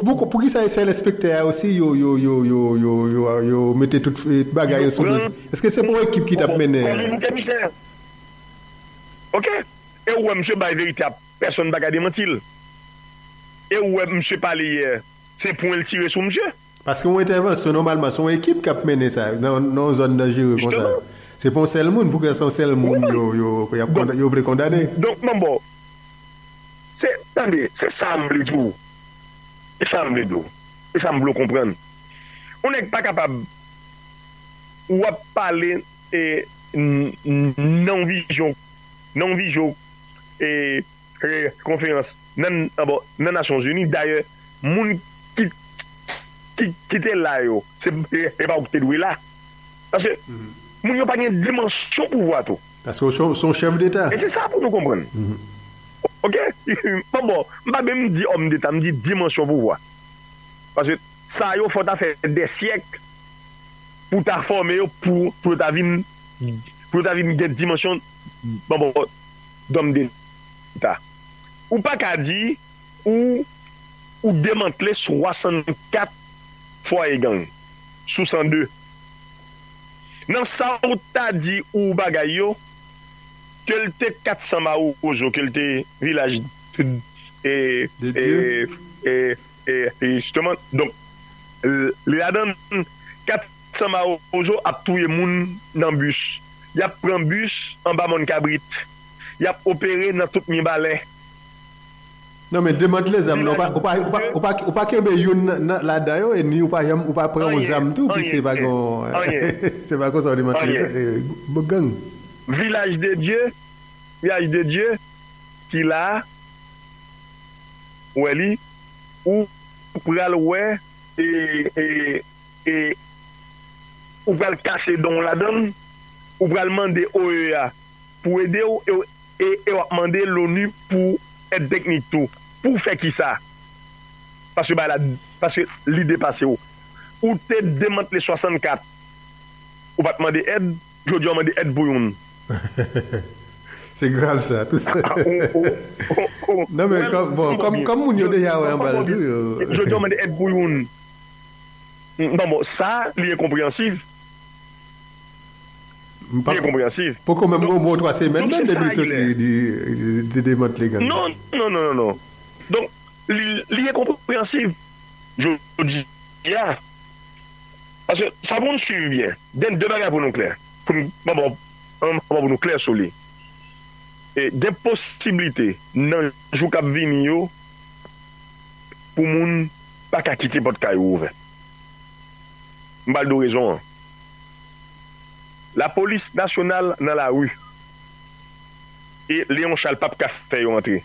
pou, pou ki sa e sèl enspektè a osi, yo, yo, yo, yo, yo, yo, yo mete tout, eh, bagay yo sou dosye? Èske se pa yon ekip ki t ap mennen? Kòm bouk emisè. Ok. E ou wè, misye bay verite a, pèsonn pa ka demanti l. E ou wè, misye pale yè, se pwen l tire sou misye. Paske yon entèvansyon, nòmalman, se yon ekip k ap mennen sa, nan, nan yon zòn danjere konsa. Se pa yon sèl moun, poukisa se yon sèl moun yo, yo, yo, y ap konda-, yo vle kondane? Donk, manbo, se, tande, se sa m vle di w. Se sa m vle di w. Se sa m vle w konprann. Yon nèg pa kapab, w ap pale, e, n- n- nan yon vizyon, nan yon vizyon, e, e, konferans nan, nan, bon, nan Nasyonzini. Dayè, moun ki, ki, ki te la yo, se, e, e pa ou ki te dwe la. Paske moun yo pa gen dimansyon pouvwa tou. Paske w se yon, se yon chèf deta. E se sa pou nou konprann. Ok? Bon, bon, m pa menm di òm deta, m di dimansyon pouvwa. Paske sa yo fò ta fè dè syèk pou ta fòme yo, pou, pou yo ta vin, pou yo ta vin gen dimansyon, bon, bon, dòm deta. Ou pa ka di ou, ou demantle swasannkat fwaye gang sou san de. Nan sa ou ta di ou bagay yo, ke l te kat san mawozo, ke l te vilaj, e, e, e, e, e, jisteman, donk, l- li ladan l, kat san mawozo ap touye moun nan bis. Y ap pran bis anba Mòn Kabrit. Y ap opere nan tout Mibalè. Non, men demantle zam nan, ou pa, ou pa, ou pa, ou pa, ou pa kenbe youn nan, nan, ladan yo, e ni ou pa janm, ou pa pran yon zam tou, ki se pa gon, se pa konsa ou demantle, e, gang. Vilaj de Dye, Vilaj de Dye, ki la, ou wè li, ou pral wè, e, e, e, ou pral kache don w ladan l, ou pral mande O E A pou ede w, e, e, e w ap mande Loni pou èd teknik tou. Pou w fè kisa? Paske bay la, paske li depase w. Ou te demantle swasannkat, ou pa t mande èd, jodi a w mande èd pou youn. Se grav sa, tou sa. Non, men, kòm, bon, kòm, kòm moun yo deja wè anba l tou, yo. Jodi a w mande èd pou youn. Bon, bon, sa, li enkonpreyansif. Li enkonpreyansif. Poko menm gon bon twa semèn, menm depi l soti di, di, di demantle gang. Non, non, non, non, non. Donk, li, li enkonpreyansif. Jodi a, paske sa pou n swiv byen. Gen de bagay pou nou klè. Pou n, bon, bon, bon, pou nou klè sou li. E, gen posiblite nan jou k ap vini yo pou moun pa ka kite pòt kay ou ouvè. M pral di w rezon an. Lapolis nasyonal nan lari. E Leon Charles p ap ka fè yo antre.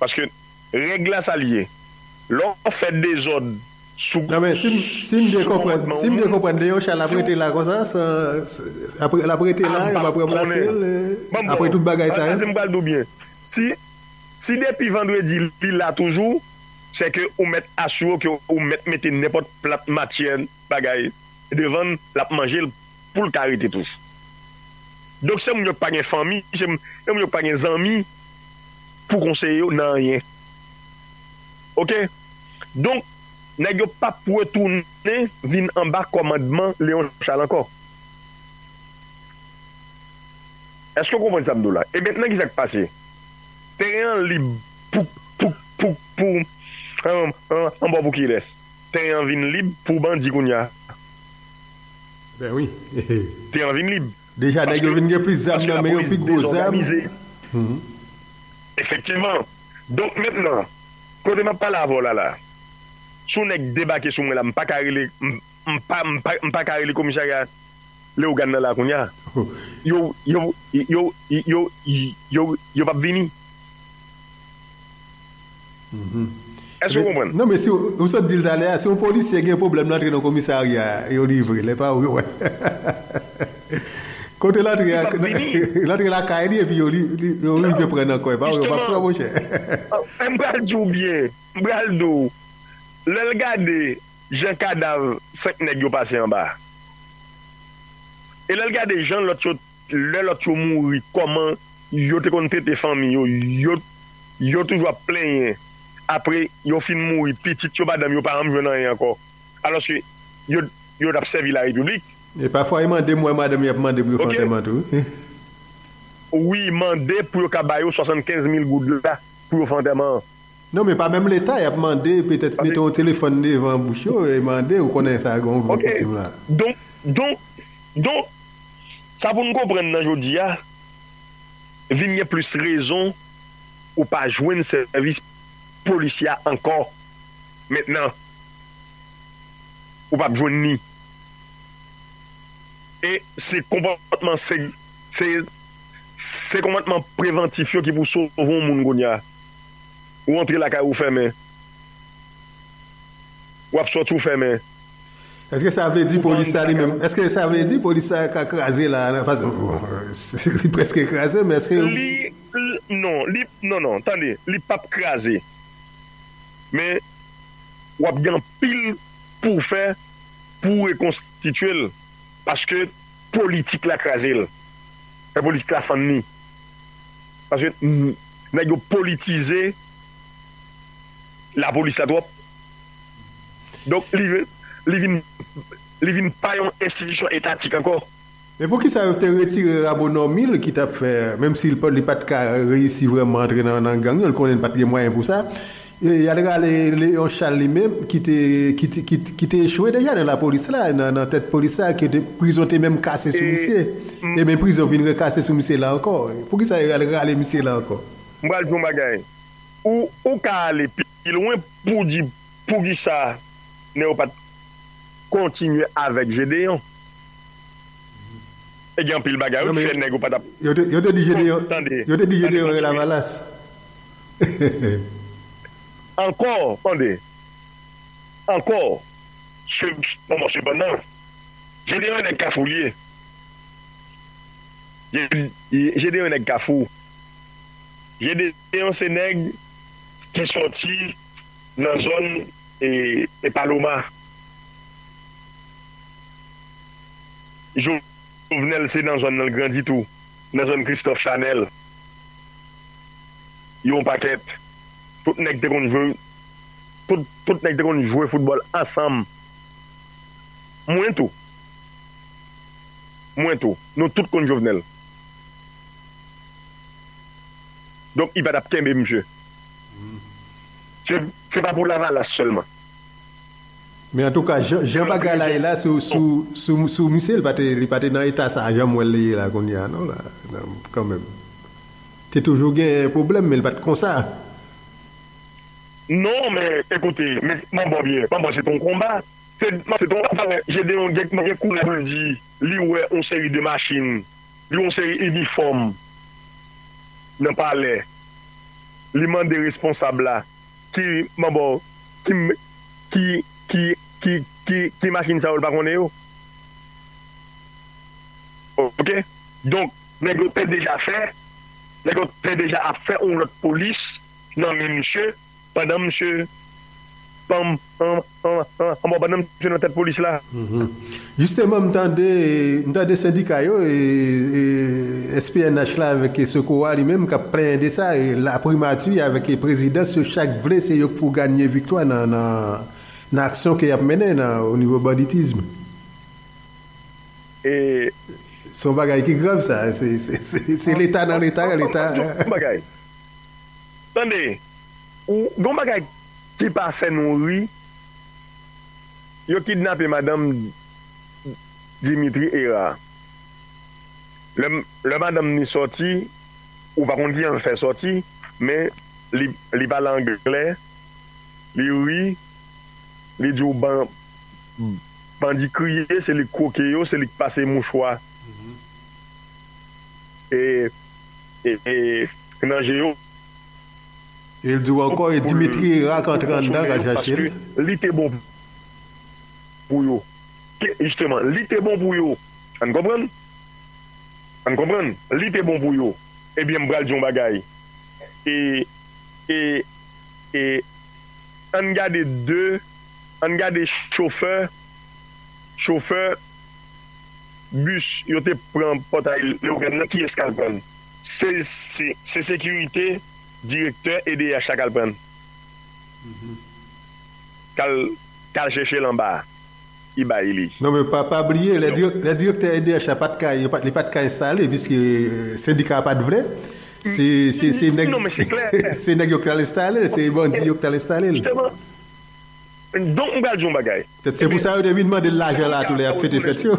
Paske règ la sa l ye. Lè w fè dezòd sou... Non, men si m, si m byen konprann, si m byen konprann, Leon Charles ap rete la konsa, san, san, ap, l ap rete la, yo p ap ranplase l, e, apre tout bagay sa yo. Sa se m pral di w byen. Si, si depi vandredi li la toujou, se ke ou mèt asire w ke ou mèt mete nenpòt plat matyè bagay devan l, l ap manje l pou l ka rete toujou. Donk, se moun yo k pa gen fanmi, se moun se moun yo k pa gen zanmi pou konseye yo nan anyen. Oke? Donk, nèg yo p ap retounen vin anba kòmandman Leon Charles ankò. Èske w konprann sa m di w la? E mentnan, ki sa k pase? Teren an lib pou, pou, pou, pou, an, an, anba w pou kilès? Teren an vin lib pou bandi kounye a. Ben wi. Teren an vin lib. Deja, nèg yo vin gen plis zam nan men yo, pi gwo zam. Efektivman. Donk, mentnan, kote m ap pale avè w la, la, si yon nèg debake sou mwen la, m pa ka rele, m, m pa, m pa, m pa ka rele komisarya Leyogàn nan la kounye a. Yo, yo, yo, yo, yo, yo, yo p ap vini. Èske w konprann? Non, men si w, ou sot di l talè a, si yon polisye gen pwoblèm, l antre nan komisarya, yo livre, lè pa ou, yo wè. Kote l antre a, l antre lakay li, epi yo, li, li, yo rive pran nan kò, e pa ou, yo p ap pran, monchè. M pral di w byen, m pral di w, lè l gade jan kadav senk nèg yo pase anba, e lè l gade jan lòt yo, lè lòt yo mouri, kòman yo te konn trete fanmi yo, yo, yo toujou ap plenyen. Apre yo fin mouri, pitit yo, madanm yo pa janm jwenn anyen ankò. Alòske yo, yo t ap sèvi larepiblik. E pafwa, yo mande m, wè madanm yo ap mande pou yo fè antèman tou, wi. Wi, mande pou yo ka ba yo swasannkenz mil goud la pou yo fè antèman an. Non, men pa menm Leta, y ap mande, petèt, mete yon telefòn devan bouch yo, e mande, ou konnen sa, gen yon gwo koutim la. Donk, donk, donk, sa pou n konprann nan jodi a, vin gen plis rezon ou pa jwenn sèvis polisye a ankò. Mentnan, ou p ap jwenn li. E se konpòtman, se, se, se konpòtman prevantif yo ki pou sove yon moun kounye a. Ou antre lakay ou fèmen. W ap sòti ou fèmen. Èske sa vle di polis sa li menm, èske sa vle di polis sa ka kraze la, paske li prèske kraze, men èske li, li, non, li, non, non, tande, li p ap kraze. Men, w ap gen anpil pou w fè pou w rekonstitye l. Paske politik la kraze l. Fè politik la fann li. Paske, mm, nèg yo politize lapolis la twòp. Donk, li, li vin, li vin pa yon enstitisyon etatik ankò. Men poukisa yo te retire Ramo Normil ki t ap fè, menm si li pa, li pa t ka reyisi vrèman antre nan, nan gang yo, li konnen li pa t gen mwayen pou sa, e, y al rale Léon Charles li menm, ki te, ki te, ki, ki te echwe deja nan lapolis la, nan, nan tèt polis la, ke te, prizon te menm kase sou misye. E men prizon vin rekase sou misye la ankò. Poukisa yo al rale misye la ankò? M pral di w yon bagay. Ou, ou ka ale pi lwen pou di poukisa nèg yo pa t kontinye avèk Gédéon. E gen anpil bagay wi ki fè nèg yo pa t ap. Yo te, yo te di Gédéon, tande, yo te di Gédéon e Lavalas. Ankò, tande. Ankò. Se, bon, bon, sepandan, Gédéon e nèg Kafou li ye. Gédéon e nèg Kafou. Gédéon se nèg ki sòti nan zòn e, e Paloma. Jovenel se nan zòn nan l grandi tou, nan zòn Christophe Chanel. Yon pakèt. Tout nèg te konn jwe, tout, tout nèg te konn jwe foutbòl ansanm. Mwen tou. Mwen tou. Nou tout konn Jovenel. Donk, li pa t ap kenbe misye. Se, se pa pou Lavalas sèlman. Men antouka, jan, jan bagay la ye la, sou, sou, sou, sou misye, li pa te, li pa te nan eta sa, jan m wè l ye la, kounye a, non, la, nan, kanmenm. Te toujou gen pwoblèm, men li pa t konsa. Non, men, ekoute, men, m ap ba w byen, m ap ba w se t on konba. Se, se t on konba, Gédéon gen, gen kouraj pou l di, li wè yon seri de machin, li wè yon seri inifòm nan palè. Li mande responsab la, ki, manbo, ki, ki, ki, ki, ki, ki machin sa yo, l pa konnen yo. Oke? Donk, nèg yo te deja fè, nèg yo te deja ap fè yon lòt polis nan men misye, pandan misye panm, an, an, an, anba pandan misye nan tèt polis la. Jisteman, m tande, m tande sendika yo, e, e, S P N H la avèk Secowa li menm k ap plenyen de sa, e laprimati avèk prezidans yo chak vle se yo k pou ganye viktwa nan, nan, nan aksyon ke y ap mennen nan, o nivo banditism. E Se yon bagay ki grav sa. Se, se, se, se Leta nan Leta, Leta. Yon bagay. Tande, ou, yon bagay ki pa fè nou ri, yo kidnape madanm Dimitri Hérard. Lè, lè madanm ni sòti, ou pa konn kijan l fè sòti, men li, li pale anglè, li ri, li di w ban, bandi kriye, se li k kwoke yo, se li k pase mouchwa e, e, e, nan je yo. E l di w ankò, e Dimitri Hérard k antre anndan k al chache l. Li te bon pou yo. Ke, jisteman, li te bon pou yo. Ann konprann? Ann konprann? Li te bon pou yo. Ebyen, m pral di yon bagay. E, e, e, ann gade de, ann gade chofè, chofè bis yo te pran pòtay Leogàn nan, kiyès k al pran l? Se, se, se sekirite direktè E D H la k al pran l. K al, k al chèche l anba a. Li bay li. Non, men pa, pa bliye, lè dirèk-, lè direktè E D H la pa t ka, li pa, li pa t ka enstale, piske, euh, sendika a pa t vle. Se, se, se nèg, non, men se klè. Se nèg yo k t al enstale l, se bandi yo k t al enstale l. Jisteman. Donk, m pral di yon bagay. Petèt se pou sa yo te vin mande l lajan la tou lè y ap fete fèt yo.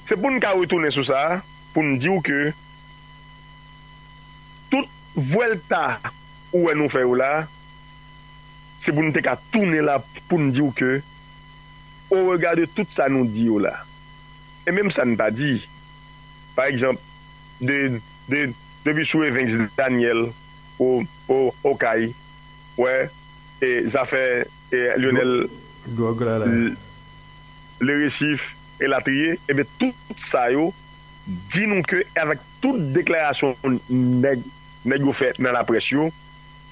Se pou n ka retounen sou sa, pou n di w ke tout vwèlta ou wè nou fè yo la, se pou n te ka tounen la pou n di w ke, au regard de tout sa nou di yo la, e menm sa n pa di, pa egzanp, de, de, depi sou Evens Daniel, o, o, Okay, wè, e zafè, e Lionel, dwòg la, la. L-, Le Récif, elatriye, ebyen, tout sa yo di nou ke, avèk tout deklarasyon nèg, nèg yo fè nan laprès yo,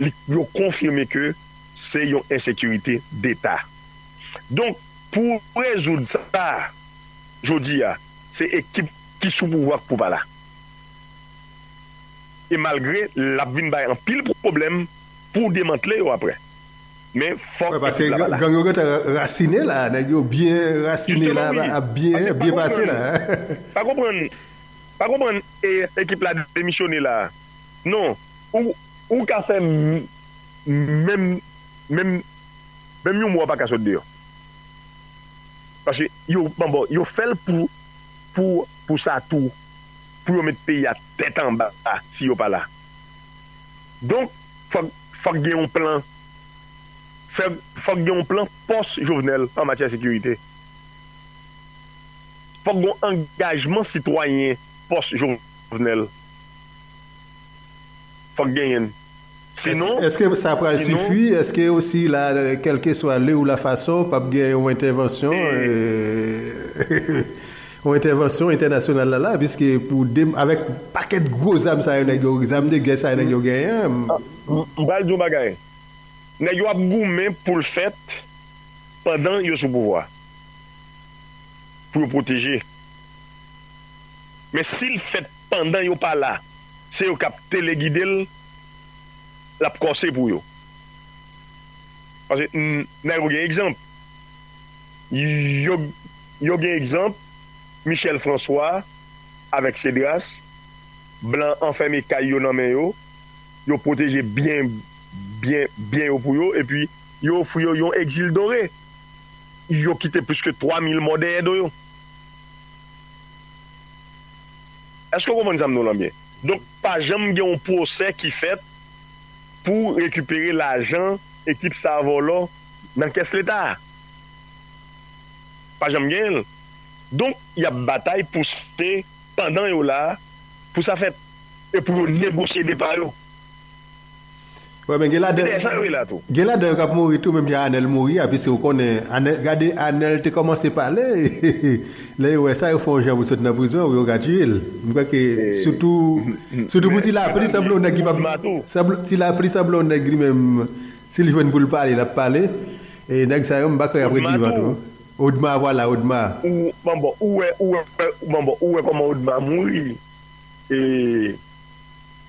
li, yo konfime ke se yon ensekirite deta. Donk, pou rezoud sa, jodi a, se ekip ki sou pouvwa k pou pa la. E malgre l ap vin bay anpil pwoblèm pou demantle yo apre. Men fòk ekip la pa la. Paske gang yo gentan ra-, rasine la, nèg yo byen rasine la, ap byen, byen pase la. Pa konprann, pa konprann, e, ekip la demisyone la. Non, ou, ou ka fè m-, menm, menm, menm yon mwa pa ka sot deyò. Paske yo, bon, bon, yo fè l pou, pou, pou sa tou, pou yo met peyi a tèt anba si yo pa la. Donk, fòk, fòk gen yon plan, fè, fòk gen yon plan pòs Jovenel an matyè sekirite. Fòk gen yon angajman sitwayen pòs Jovenel. Fòk genyen l. Sinon, èske sa pral sifi? Èske osi la, kèlkeswa lè ou la fason, p ap gen yon entèvansyon, e, yon entèvansyon entènasyonal la, la, piske pou de-, avèk pakèt gwo zam sa yo nèg yo, zam de gè sa yo nèg yo genyen. M, m pral di yon bagay. Nèg yo ap goumen pou l fèt pandan yo sou pouvwa. Pou yo pwoteje. Men si l fèt pandan yo pa la, se yo k ap telegide l, l ap kòse pou yo. Paske, n-, nèg yo gen egzanp. Yo, yo gen egzanp, Michel François avèk Cedras, blan anfème kay yo nan men yo, yo pwoteje byen, byen, byen yo pou yo, epi yo ofri yo yon egzil dore. Yo kite plis ke twa mil mò dèyè do yo. Èske w konprann sa m di w lan byen? Donk, pa janm gen yon pwosè ki fèt pou rekipere lajan ekip sa a vòlò nan kès Leta a. Pa janm genyen l. Donk, y ap batay pou se pandan yo la, pou sa fèt, e pou yo negosye depa yo. Wè, men gen ladan, gen ladan yo k ap mouri tou, menm jan Anèl mouri a, piske ou konnen, Anèl, gade Anèl te kòmanse pale, lè yo wè sa, yo fè yon jan pou l sot nan prizon, pou yo ka tiye l. M kwè ke, sitou, sitou pou Ti Lapli, sanble yon nèg ki p ap, sanble, Ti Lapli sanble yon nèg li menm, Si l jwenn pou l pale, l ap pale. E nèg sa yo, m pa kwè y ap ret vivan tou. Odma, vwala, Odma. Ou, bon, bon, ou wè, ou wè, bon, bon, ou wè kòman Odma mouri. E,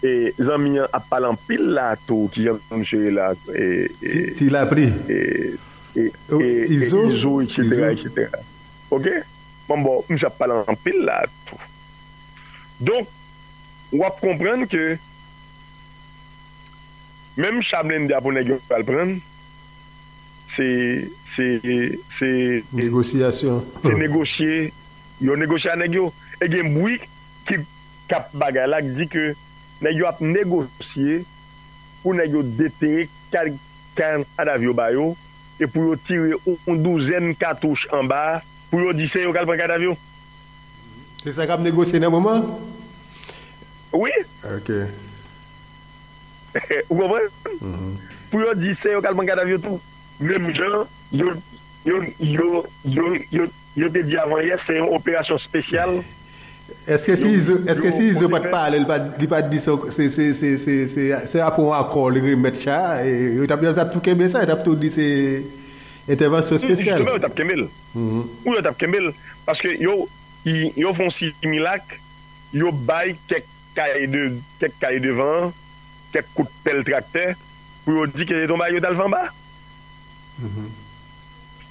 e zanmi an ap pale anpil la tou, ki jan misye ye la, e, e, Ti, Ti Lapli. E, e, e, e Izo, Izo, et cetera, Izo. Et cetera. Ok? Bon, bon, misye ap pale anpil la tou. Donk, w ap konprann ke menm cha blende a pou nèg yo al pran, se, se, se, Negosyasyon. Se negosye, yo negosye a nèg yo. E gen bri ki k ap bagay la, ki di ke nèg yo ap negosye pou nèg yo detere kad-, kad-, kadav yo ba yo, e pou yo tire yon, yon douzèn katouch anba a, pou yo di se yo k al pran kadav yo. Se sa k ap negosye nan moman? Wi. Ok. Ou konprann? Mhm. Pou yo di se yo k al pran kadav yo tou. Menm jan, yo, yo, yo, yo, yo, yo te di avan yè, se yon operasyon espesyal. Èske si Izo, èske si Izo pa t pale, li pa t, li pa t di se, se, se, se, se, se, se apre yon akò li remèt cha, e, yo t ap, yo t ap tou kenbe sa, yo t ap tou di se entèvansyon espesyal. Jisteman, yo t ap kenbe l. Mhm. Wi, yo t ap kenbe l. Paske yo, i-, yo fè yon similak, yo bay kèk kay de, kèk kay devan an, kèk kout pèl traktè, pou yo di ke se t on bagay yo t al fè anba. Mhm.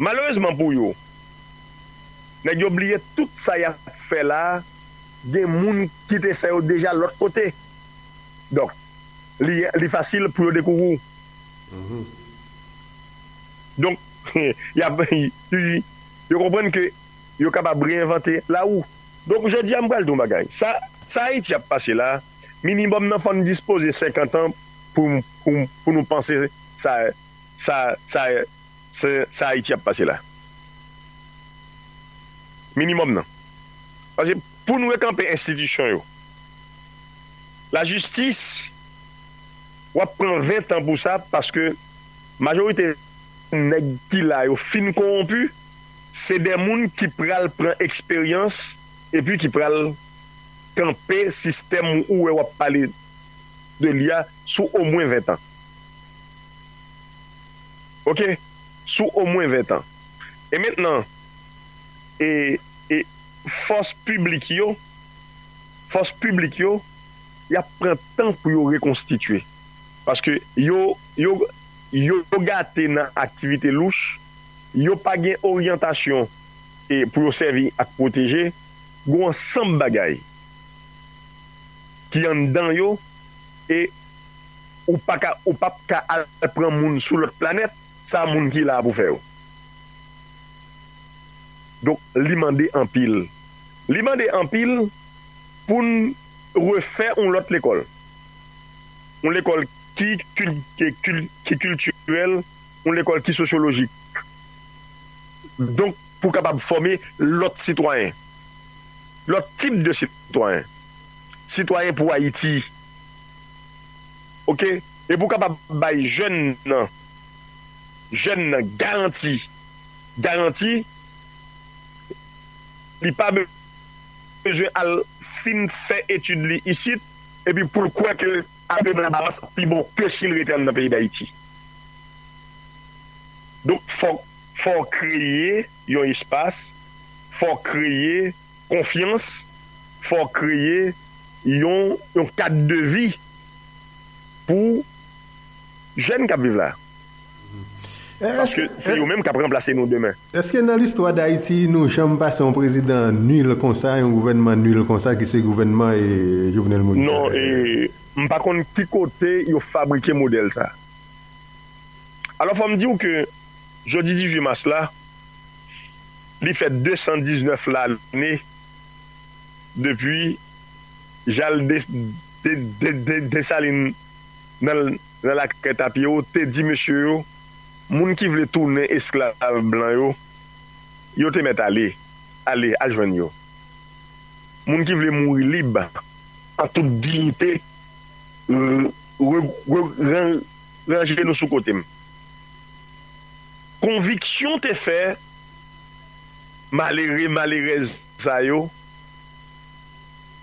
Malerezman pou yo, nèg yo bliye tout sa y ap fè la, gen moun ki te fè yo deja lòt kote. Donk, li, li fasil pou yo dekouvri w. Mhm. Donk, y ap, y, y, yo konprann ke yo kapab reyevante lawou. Donk, jodi a, m pral di w yon bagay. Sa, sa Ayiti ap pase la, minimòm nan fò n dispoze senkant an pou, pou, pou nou panse sa, sa, sa, sa, sa Ayiti ap pase la. Minimòm nan. Paske pou nou rekanpe enstitisyon yo, lajistis, w ap pran ven tan pou sa, paske majorite nèg ki la yo fin kowonpi, se de moun ki pral pran eksperyans epi ki pral kanpe sistèm ou wè w ap pale de li a sou omwen ven tan. Ok? Sou omwen ven tan. E mentnan, e, e fòs piblik yo, fòs piblik yo, y ap pran tan pou yo rekonstitye. Paske yo, yo, yo gate nan aktivite louch, yo pa gen oryantasyon, e, pou yo sèvi ak pwoteje, gen yon ansanm bagay ki anndan yo, e ou pa ka, ou p ap ka al pran moun sou lòt planèt, sa moun ki la a pou fè yo. Donk, li mande anpil. Li mande anpil pou n refè yon lòt lekòl. Yon lekòl ki kil-, ki kil-, ki kiltirèl, yon lekòl ki sosyolojik. Donk, pou kapab fòme lòt sitwayen. Lòt tip de sitwayen. Sitwayen pou Ayiti. Ok? E pou kapab bay jèn nan, jèn nan garanti, garanti, li pa be-, bezwen al fin fè etid li isit, epi pou l kwè ke al nan Bahamas pi bon ke si l rete anndan peyi Dayiti. Donk, fò, fò w kreye yon espas, fò w kreye konfyans, fò w kreye yon, yon kad de vi pou jèn k ap viv la. Paske se yo menm k ap ranplase nou demen. Èske nan listwa Dayiti, nou janm pase yon prezidan nil konsa, yon gouvènman nil konsa, ki se gouvènman, e, Jovenel Moïse? Non, e, m pa konn ki kote yo fabrike modèl sa. Alò, fò m di w ke jodi dizuit mas la, li fè de san diznèf lane depi Jal Des-, De-, De-, De-, Desalin nan, nan lakay Tapyero te di mesye yo, moun ki vle tounen esklav blan yo, yo te mèt ale, ale, al jwenn yo. Moun ki vle mouri lib, an tout diyite, re-, re-, re-, ran-, ranje nou sou kote m. Konviksyon te fè malere, malerèz sa yo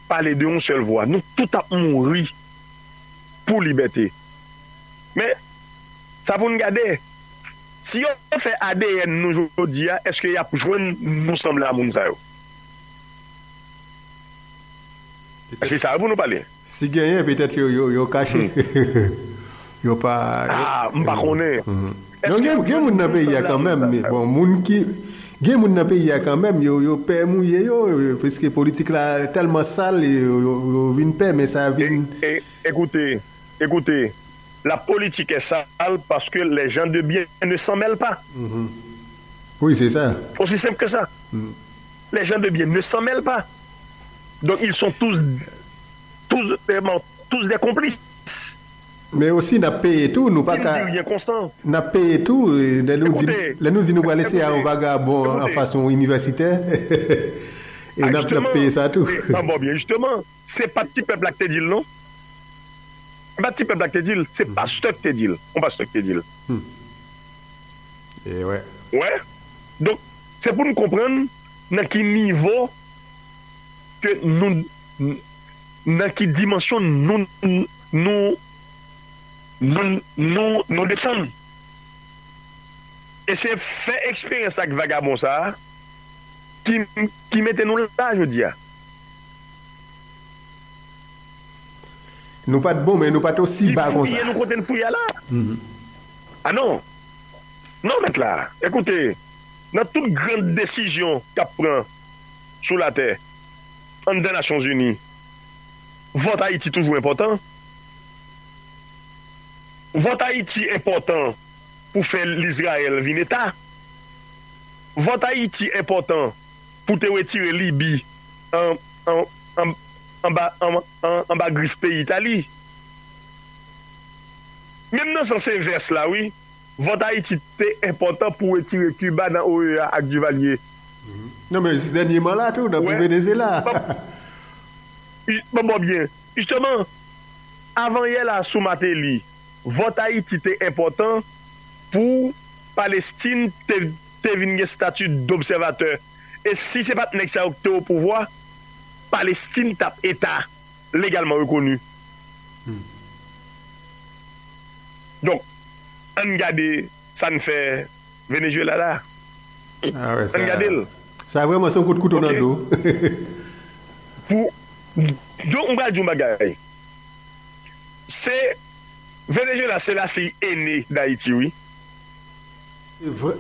pale de yon sèl vwa. Nou tout ap mouri pou libète. Men, Sa pou n gade. Si yo fè A D N nou jodi a, èske y ap jwenn nou sanble a moun sa yo? Se sa yo pou nou pale. Si genyen, petèt yo, yo, yo kache. Yo pa. Ah, m pa konnen. Non, gen, gen moun nan peyi a kanmenm, men bon, moun ki, gen moun nan peyi a kanmenm, yo, yo pè mouye yo, yo, paske politik la tèlman sal, yo, yo, yo vin pè, men sa vin. E, e, écoutez, écoutez, la politique est sale parce que les gens de bien ne s'en mêlent pas. Mhm. Oui, c'est ça. Aussi simple que ça. Mhm. Les gens de bien ne s'en mêlent pas. Donc, ils sont tous, tous, euh, bon, tous des complices. Men osi, n ap peye tou, nou pa ka. N ap peye tou, e, lè nou di, lè nou di nou pral eseye a yon vagabon an fason inivèsitè, e n ap, n ap peye sa tou. Bon, byen, jisteman, se pa ti pèp la ki te di l, non. Se pa ti pèp la ki te di l, se pastè ki te di l. Yon pastè ki te di l. Hmm. E wè. Wè. Donk, se pou n konprann nan ki nivo ke nou, nan ki dimansyon nou, nou, nou, nou, nou desann. E se fè eksperyans ak vagabon sa a ki, ki mete nou la jodi a. Nou pa t bon, men nou pa t osi ba konsa. Ki fouye nou kote n fouye a la. Mhm. Ah non. Non, mèt la. Ekoute, nan tout gran desizyon k ap pran sou latè, anndan Nasyonzini, vòt Ayiti toujou enpòtan. Vòt Ayiti enpòtan pou fè Lizrayèl vin eta. Vòt Ayiti enpòtan pou te retire Libi an, an, an, anba, an, an, anba grif peyi Itali. Menm nan sans envès la, wi, vòt Ayiti te enpòtan pou retire Kiba nan O E A ak Duvalier. Mhm. Non, men jis dènyèman la tou, nan pou Venezuela. Bon, bon, bon, byen. Jisteman, avan yè la sou Martelly, vòt Ayiti te enpòtan pou Palestin te, te vin gen estati dobsèvatè. E si se pa t nèg sa yo ki te o pouvwa, Palestin t ap eta legalman rekoni. Hmm. Donk, ann gade sa n fè Venezuela la. Ah wè, ann gade l. Sa vrèman se yon kout kouto nan do. Pou, donk, m pral di yon bagay. Se, Venezuela se la fille aînée d'Haïti, wi.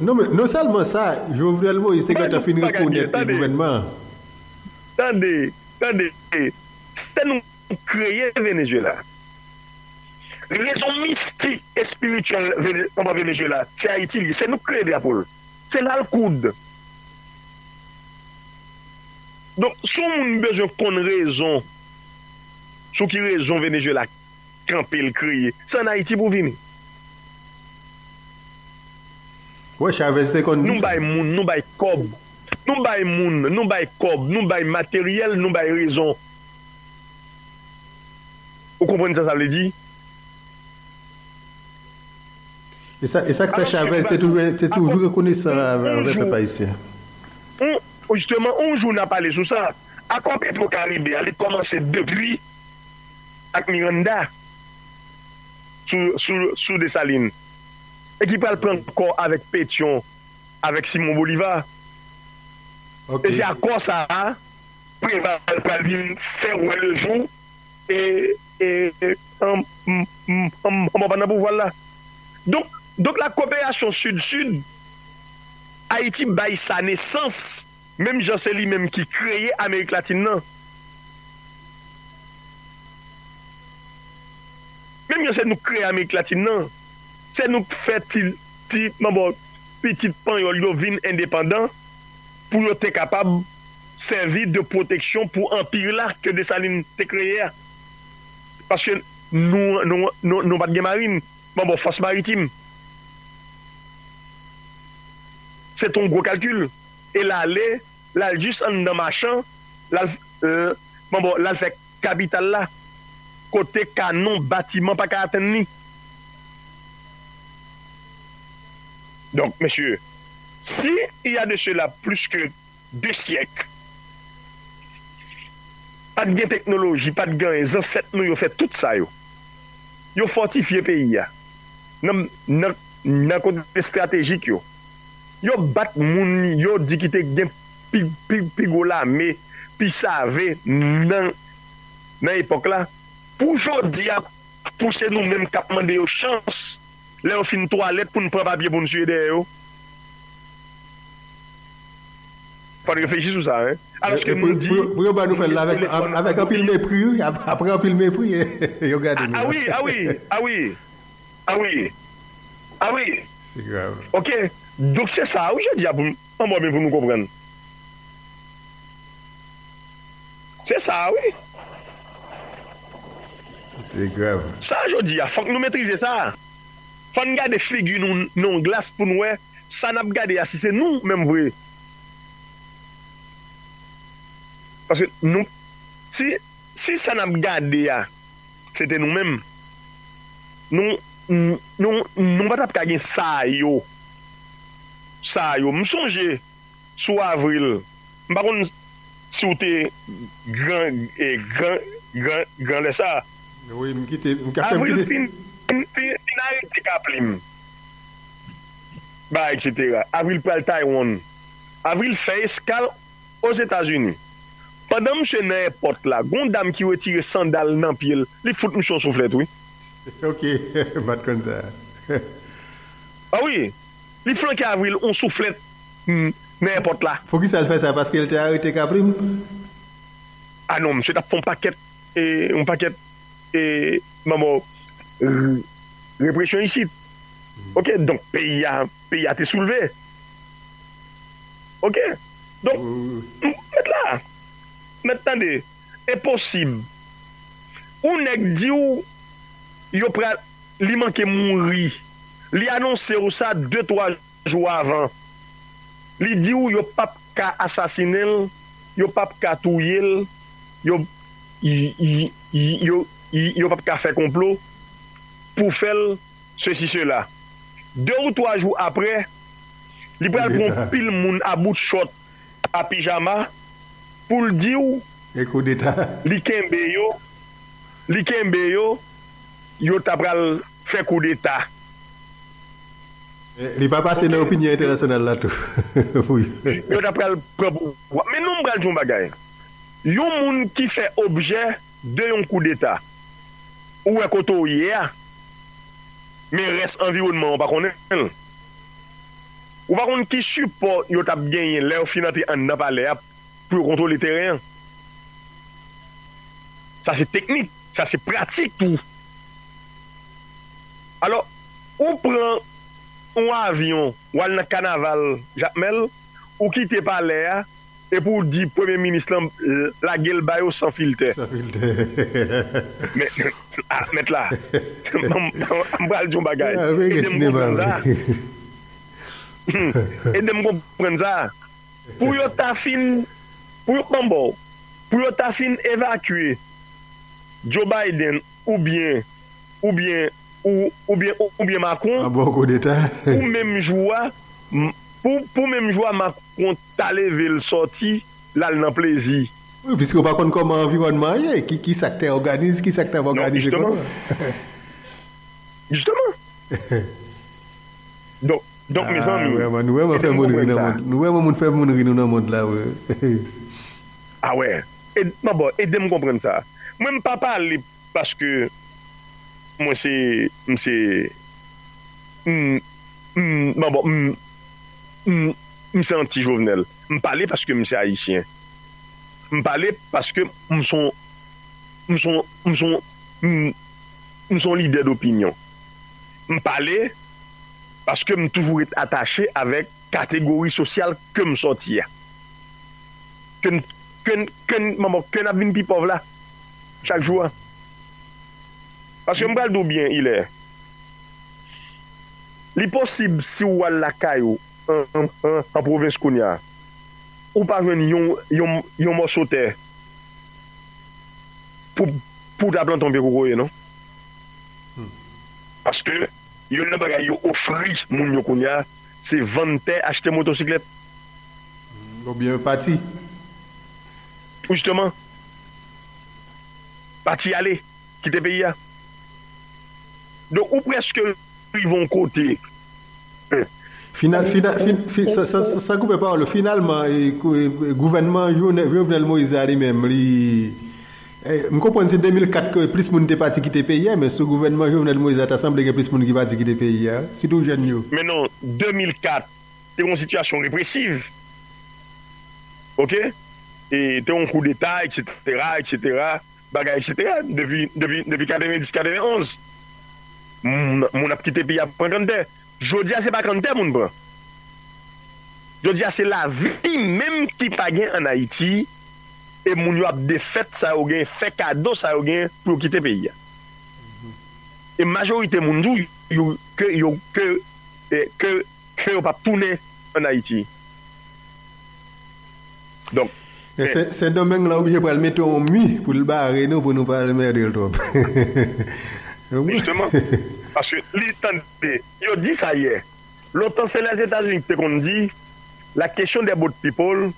Non, men non sèlman sa, Jovenel Moïse te gentan fin rekonèt gouvènman an. Tande, tande. Se nou kreye Venezuela. Rezon mistik, espirityèl Vene-, anba Venezuela, se Ayiti li ye. Se nou k kreye drapo l. Se la l koud. Donk, si yon moun bezwen konn rezon, sou ki rezon Venezuela kanpe l kreye, se ann Ayiti pou vini. Wè, Chavez te konn di sa. Nou bay moun, nou bay kòb. Nou bay moun, nou bay kòb, nou bay materyèl, nou bay rezon. Ou konprann sa sa vle di? E sa, e sa k fè Chavez te toujou, te toujou rekonesan avè, avè pèp ayisyen. Jisteman, yon jou n a pale sou sa. Akò Petro Karibe a, li kòmanse depi ak Miranda sou, sou, sou Desalin. E ki pral pran kò avèk Petyon, avèk Simon Boliva. E se akò sa a, Preval pral vin fè wè lejou e, e, e, an, m, m, an, an, anba pandan pouvwa l la. Donk, donk la koperasyon sid-sid, Ayiti bay sa nesans, menm jan se li menm ki kreye Amerik Latin nan. Menm jan se nou k kreye Amerik Latin nan, se nou k fè ti, ti, manbo, pitit panyòl yo vin endepandan pou yo te kapab sèvi de pwoteksyon pou anpi la ke Desalin te kreye a. Paske nou, nou, nou, nou pa t gen marin, manbo, fòs maritim. Se t on gwo kalkil. E l ale, l al jis anndan Machan, l al, euh, manbo, l al fè kapital la, kote kanon, batiman pa ka atenn li. Donk, mesye, si il y a de cela plus que de syèk, pa t gen teknoloji, pa t gen anyen, zansèt nou yo fè tout sa yo. Yo fòtifye peyi a. nan, nan, nan kote estratejik yo. Yo bat moun yo di ki te gen pi, pi, pi gwo lame, pi save nan, nan epòk la. Pou jodi a, pou se nou menm k ap mande yo chans, lè yo fin twalèt pou n pran papye pou n siye dèyè yo. Fò n reflechi sou sa, en. Alòske nou di, pou, pou yo ba nou fè l la avèk, avèk anpil mepri, wi, ap-, apre anpil mepri, yo gade nou. A wi, a wi, a wi, a wi, a wi. Se grav. Ok, donk se sa, wi, jodi a pou, anba men pou nou konprann. Se sa, wi. Se grav. Sa, jodi a, fòk nou metrize sa. Fò n gade figi nou nan yon glas pou n wè sa n ap gade a, si se nou menm vre. Paske nou, si, si sa n ap gade a, se te nou menm, nou, nou, nou, nou pa t ap ka gen sa yo. Sa yo. M sonje sou Avril, m pa konn si w te gran, eh, gran, gran, gran lè sa. Wi, m kite, m ka fè m Avril kite. Fin, fin, fin, fin arete Kaplim. Ba, et cetera. Avril pral Taiwan. Avril fè eskal Ozetazini. Pandan misye nan èpòt la, gon dam ki retire sandal nan pye l, li fout misye yon souflèt, wi. Ok, m pa t konn sa. A wi, li flanke Avril yon souflèt, mm, nan èpòt la. Poukisa l fè sa? Paske l te arete Kaplim? A non, misye t ap fè yon pakèt, e, yon pakèt, e, manbo, r-, represyon isit. Ok, donk peyi a, peyi a te soulve. Ok, donk, m-, mèt la, mèt tande, enposib. Yon nèg di w, yo pral, li manke mouri. Li anonse w sa de, twa jou avan. Li di w yo p ap ka asasinen l, yo p ap ka touye l, yo, y-, y-, y-, yo, y-, yo p ap ka fè konplo pou fè l sesi, sela. De ou twa jou apre, li pral pran yon pil moun a bout chòt, a pijama, pou l di w li kenbe yo, li kenbe yo, yo ta pral fè koudeta. Eh, li pa pase nan opinyon entènasyonal la tou. Pou yo. Yo ta pral pran pouvwa. Men non, m pral di yon bagay. Yon moun ki fè objè de yon koudeta, ou wè kote w ye a, men rès anviwònman an w pa konnen l. Ou pa konn ki sipò yo t ap genyen lè yo fin antre anndan palè a pou yo kontwole teren an. Sa se teknik, sa se pratik tou. Alò, ou pran yon avyon, w al nan kanaval Jakmèl, ou kite palè a, epi w di premye minis lan, l-, lage l ba yo san filtè. San filtè. Men, a, mèt la, m, m, m pral di yon bagay. Ah, ede m konprann sa. Ede m konprann sa. Pou yo ta fin, pou yo, ban m ba w, pou yo ta fin evakye Joe Biden oubyen, oubyen, ou, oubyen, oubyen Macron, pou menm jou a, m-, pou, pou menm jou a, Macron ta leve l sòti, l al nan plezi. Wi, piske w pa konn kòman anviwònman an ye, ki, ki sa k te òganize, ki sa k t ap òganize kòman. Jisteman. Donk, donk, mezanmi, vrèman, nou vrèman fè moun ri nan mond. Nou vrèman moun fè moun ri nou nan mond la, wi. A wè. E, mwen, bon, ede m konprann sa. Mwen, m pa pale paske mwen se, m se, m, m, mwen, bon, m, m, m se anti Jovenel. M pale paske m se ayisyen. M pale paske m se yon, m se yon, m se yon, m, m se yon lidè dopinyon. M pale paske m toujou ret atache avèk kategori sosyal ke m sòti a. Ke n, ke n, ke n, manman, ke n ap vin pi pòv la, chak jou a. Paske m pral di w byen, Ilè, li posib si w al lakay ou an, an, an, an pwovens kounye a, ou pa jwenn yon, yon, yon mòso tè pou, pou w ta plante yon pye kokoye, non. Hmm. Paske youn nan bagay yo ofri moun yo kounye a, se vann tè, achte motosiklèt. Hmm, oubyen pati. Jisteman, pati ale, kite peyi a. Donk, ou prèske rive yon kote. Final, final, fin, fin, sa, sa, sa, sa koupe pawòl ou. Finalman, e, kou- e, gouvènman Jovenel, Jovenel Moïse la li menm, li. E, m konprann se de mil kat ke plis moun te pati kite peyi a, men sou gouvènman Jovenel Moïse la, ta sanble gen plis moun ki pati kite peyi a, sitou jèn yo. Men non, de mil kat, te yon sitiyasyon represiv. Oke? E te yon koudeta, etsetera, etsetera, bagay, etsetera, depi, depi, depi katrevenndis, katrevenonz. Moun, moun ap kite peyi a pran kanntè. Jodi a, se pa kanntè moun pran. Jodi a, se lavi menm ki pa gen ann Ayiti, e moun yo ap defèt sa yo gen, fè kado sa yo gen pou yo kite peyi a. E majorite moun di w yo, ke, yo, ke, eh, ke, ke yo p ap tounen ann Ayiti. Donk, Men Sen, Sendomeng la oblije pral mete yon mi pou l bare nou, pou nou pa al mède l twòp. Jisteman. Paske li, tande, yo di sa yè. Lontan, se Lèzetazini ki te konn di, la question des boat people,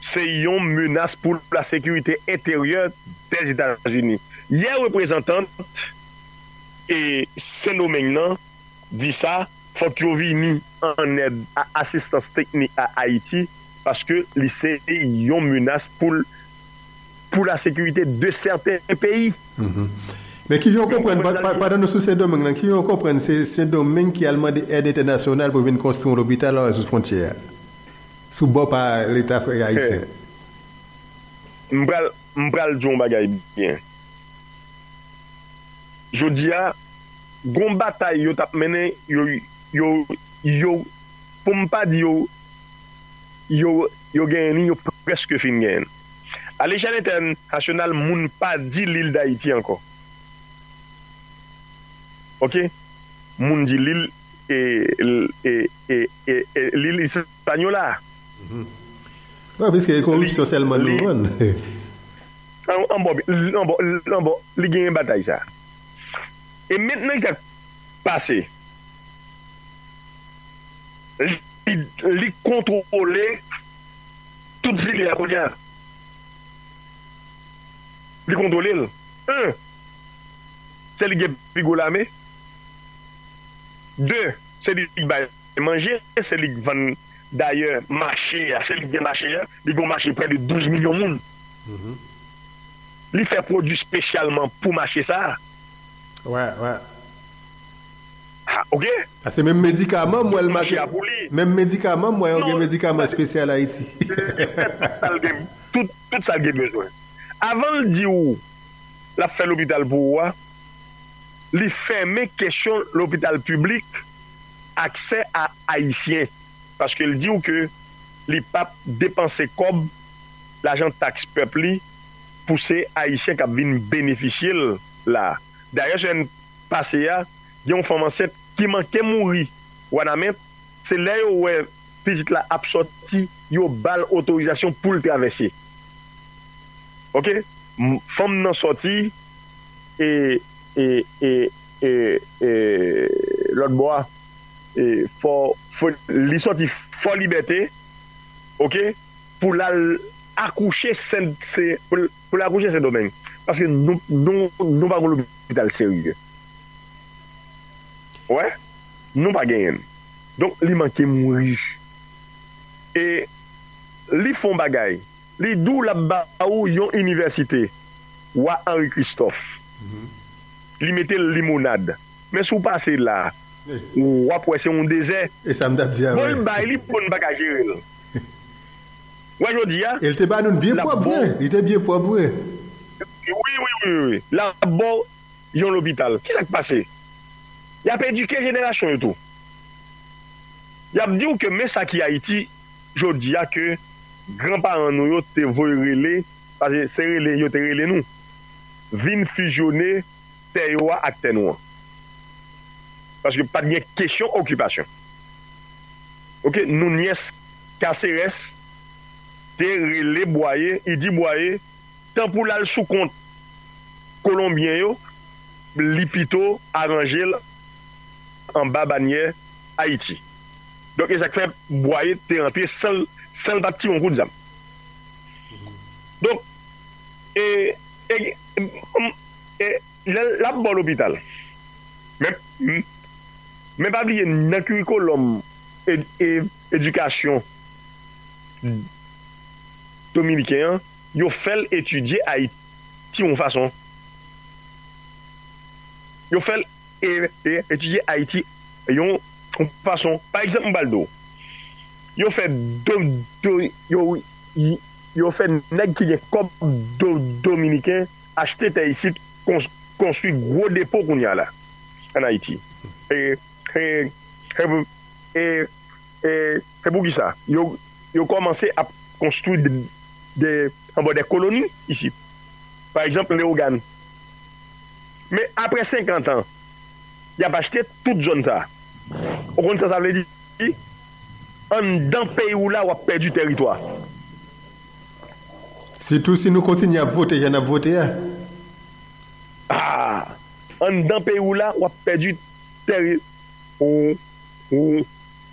se yon menas pou la sécurité intérieure des États-Unis. Yè, reprezantan e Sendomeng nan di sa, fòk yo vini an èd a asistans teknik a Ayiti, paske li se yon menas pou, pou la sécurité de certains pays. Men kijan w konprann, pa- pa- pandan nou sou Sendomeng nan, kijan w konprann se Sendomeng ki al mande èd entènasyonal pou vin konstwi yon lopital la sou fwontyè a? Sou bò pa Leta ayisyen. M pral, m pral di yon bagay byen. Jodi a, gon batay yo t ap mennen, yo, yo, yo, pou m pa di yo, yo, yo genyen li, yo prèske fin genyen. Alechèl entènasyonal, moun pa di lil Dayiti ankò. Oke? Moun di lil e, e, e, e, e lil Ispanyola. Wi, piske e koripsyon sèlman nou konn. An, an bò, an bò, an bò, li genyen batay sa. E mentnan, sa k pase? Li, li kontwole tout zile a kounye a. Li kontwole l. En, se li gen pi gwo lame. De, se li ki bay manje, se li k vann. Dayè, mache a, se li k gen mache a, li gen yon mache prè de douz milyon moun. Li fè pwodui espesyalman pou mache sa a. Wè, wè. Ah, oke? Paske menm medikaman, m wè l make. Menm medikaman, m wè yo gen medikaman espesyal Ayiti. Li fè tout sa l gen, tout, tout sa l gen bezwen. Avan l di w l ap fè lopital pou ou a, li fèmen kesyon lopital piblik, aksè a Ayisyen. Paske l di w ke li p ap depanse kòb, lajan taks pèp li, pou se Ayisyen k ap vin benefisye l la. Dayè, semèn pase a, gen yon fanm ansent ki manke mouri Wanament, se lè yo wè pitit la ap sòti, yo ba l otorizasyon pou l travèse. Oke? M- Fanm nan sòti, e, e, e, e, e, lòt bò a, e, fò, fò, li sòti Fò Libète, oke, pou l al akouche Sen, se, pou l, pou l akouche Sendomeng. Paske nou, nou, nou pa gen lopital serye. Wè, nou pa genyen l. Donk, li manke mouri. E li fè yon bagay. Li di w l ap ba ou yon inivèsite. Wa Henri Christophe. Li mete l Limonad. Men si w pase la, w ap wè se yon dezè. E sa m t ap di a. Bon, l bay li, bon, n pa ka jere l. Wè, jodi a. E l te ba nou l byen pwòp, vre. Li te byen pwòp, vre. Wi, wi, wi, wi. L ap ba w yon lopital. Kisa k pase? Y ap edike jenerasyon yo tou. Y ap di w ke men sa ki Ayiti, jodi a, ke granparan nou yo te voye rele, paske se rele yo te rele nou, vin fizyone tè yo a ak tè nou an. Paske pa t gen kesyon okipasyon. Oke, Nunez Caceres te rele Bwaye, li di Bwaye, tan pou l al sou kont Kolonbyen yo, li pito aranje l anba banyè Ayiti. Donk, e sa k fè Bwaye te rantre san l, san l pa t tire yon kout zam. Donk, e, e, e, e, lè l ap ba w lopital, men, m- Men pa bliye, nan kirikolòm ed- e- edikasyon dominiken an, yo fè l etidye Ayiti yon fason. Yo fè l e- e- etidye Ayiti yon, yon fason. Pa egzanp, m pral di w, yo fè do, do, yo, yo fè nèg ki gen kòb do, dominiken achte tè isit, kons- konstwi gwo depo kounye a la, ann Ayiti. E, e, e, e, e, se pou kisa? Yo, yo kòmanse ap konstwi de, de, anba de koloni isit. Pa egzanp, Leyogàn. Men apre senkant an, y ap achte tout zòn sa. Ou konn sa sa vle di? Anndan peyi w la, w ap pèdi teritwa. Sitou si nou kontinye ap vote jan n ap vote a. Ah! Anndan peyi w la, w ap pèdi teri- ou, ou,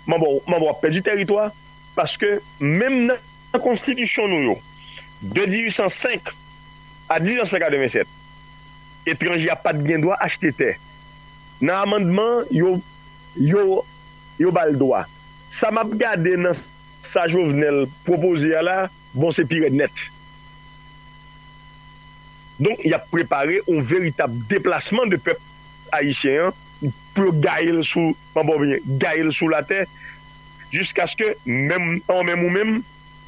manbo, manbo, w ap pèdi teritwa, paske menm nan konstitisyon nou yo, de dizuit san senk a dizuit san katrevennsèt, etranje a pa t gen dwa achte tè. Nan amannman, yo, yo, yo ba l dwa. Sa m ap gade nan sa Jovenel pwopoze a la, bon, se pi rèd nèt. Donk, y ap prepare yon veritab deplasman de pèp ayisyen an pou yo gaye l sou, manbo byen, gaye l sou latè, jiskaske menm, an menm ou menm,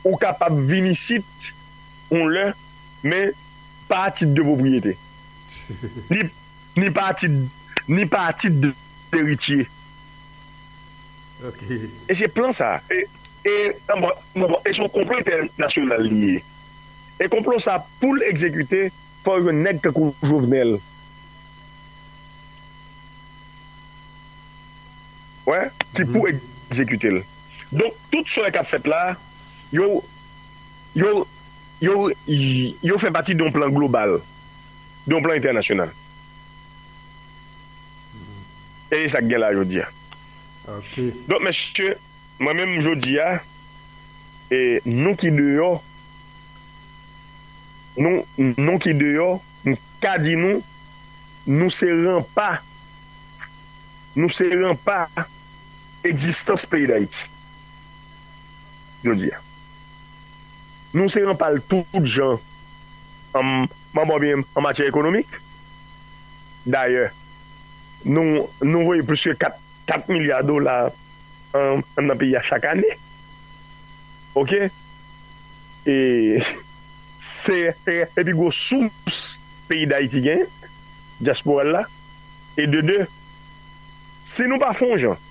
ou kapab vin isit yon lè, men pa a tit de pwopriyete. Ni ni pa a tit, ni pa a tit de eritye. Ok. E se plan sa. E, e, anba, anba, e se yon konplo entènasyonal li ye. E konplo sa, pou l egzekite, fò yo jwenn nèg tankou Jovenel. Wè, ki pou egzekite l. Donk, tout sa k ap fèt la, yo, yo, yo, yo fè pati de yon plan global, de yon plan entènasyonal. E se sa k gen la jodi a. Ok. Donk, mesye, mwen menm jodi a, e nou ki deyò, nou, nou ki deyò, m ka di nou, nou se ranpa, nou se ranpa egzistans peyi Dayiti jodi a. Nou se ranpa l tout jan, an, an, bon, byen, an matyè ekonomik. Dayè, nou, nou voye plis ke kat, kat milya dola an, an nan peyi a chak ane. Ok? E se, se, se pi gwo sous peyi Dayiti genyen, dyaspora l la. E de de, si nou pa fè yon jan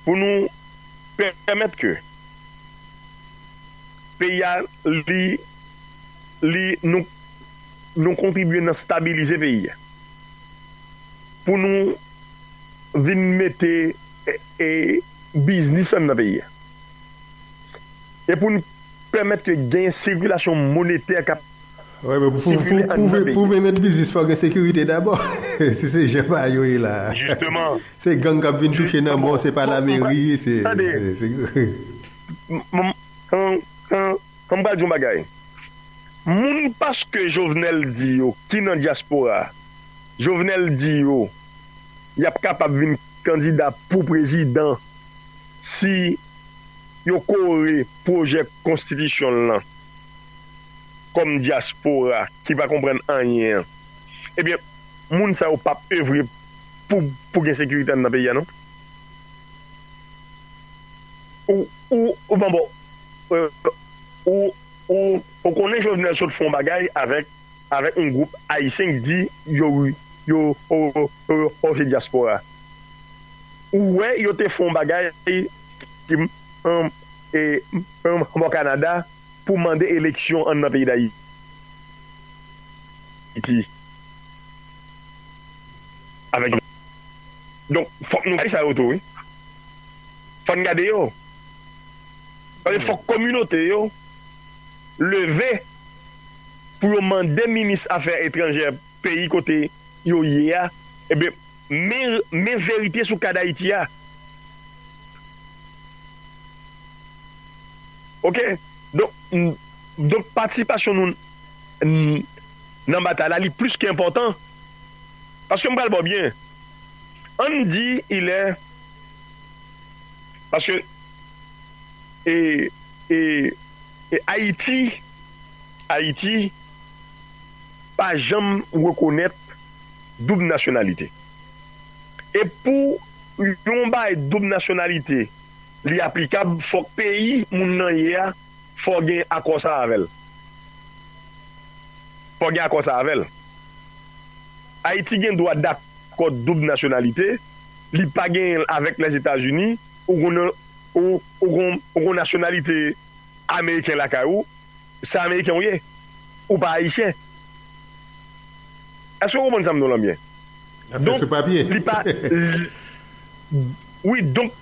pou nou pèmèt ke peyi a, li, li, nou, nou kontribye nan stabilize peyi a, pou nou vin mete, e, e, biznis anndan peyi a, e pou n pèmèt ke gen sikilasyon monetè k ap Wi, men pou, pou, pou, pou, pou vin mèt biznis, fò gen sekirite dabò. Si se jan pa yo ye la. Jisteman. Se gang k ap vin touche nan mò, se pa lameri, se, se, se, m, m, m, m, m pral di yon bagay. Moun paske Jovenel di yo ki nan dyaspora, Jovenel di yo y ap kapab vin kandida pou prezidan si yo kore pwojè konstitisyon l lan kòm dyaspora ki pa konprann anyen an. Ebyen, moun sa yo p ap evre pou, pou gen sekirite anndan peyi a, non. Ou, ou, ou, bon, bon, euh, ou, ou, ou konnen Jovenel sot fè yon bagay avèk, avèk yon gwoup ayisyen ki di yo, yo, yo, yo, yo se dyaspora. Ou wè, yo te fè yon bagay ki, um, e, um, bò Kanada, pou mande eleksyon anndan peyi Dayiti. Avèk, donk, fòk nou gade sa yo tou, wi. Fò n gade yo. Paske fòk kominote yo leve pou yo mande minis afè etranjè peyi kote yo ye a, ebyen, men, men verite sou ka Dayiti a. Ok? Donk, m, donk, patisipasyon nou n, nan batay la, li plis ke enpòtan. Paske m pral ba w byen. Ann di, ilè, paske e, e, e Ayiti, Ayiti pa janm rekonèt doub nasyonalite. E pou yon bagay doub nasyonalite li aplikab, fòk peyi moun nan ye a, fò gen akò sa avè l. Fò gen akò sa avè l. Ayiti gen dwa dakò doub nasyonalite, li pa genyen l avèk Lèzetazini, ou gon, ou, ou gon, ou gon nasyonalite ameriken lakay ou, se ameriken ou ye, ou pa ayisyen. Èske w konprann sa m di w lan byen? Donk, li pa, wi, donk,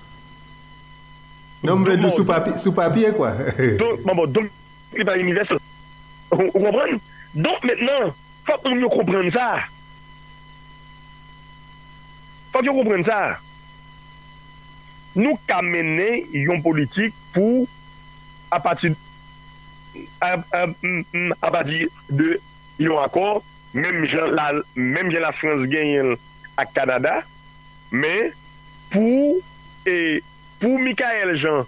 non, m vle di w sou papye, sou papye, kwa. Donk, bon, bon, donk, li pa inivèsèl. Ou, ou konprann? Donk, mentnan, fòk moun yo konprann sa. Fòk yo konprann sa. Nou ka mennen yon politik pou, apati, a, a, m, m, apati de yon akò, menm jan la, menm jan Lafrans genyen l ak Kanada, men pou, e, pou Michaëlle Jean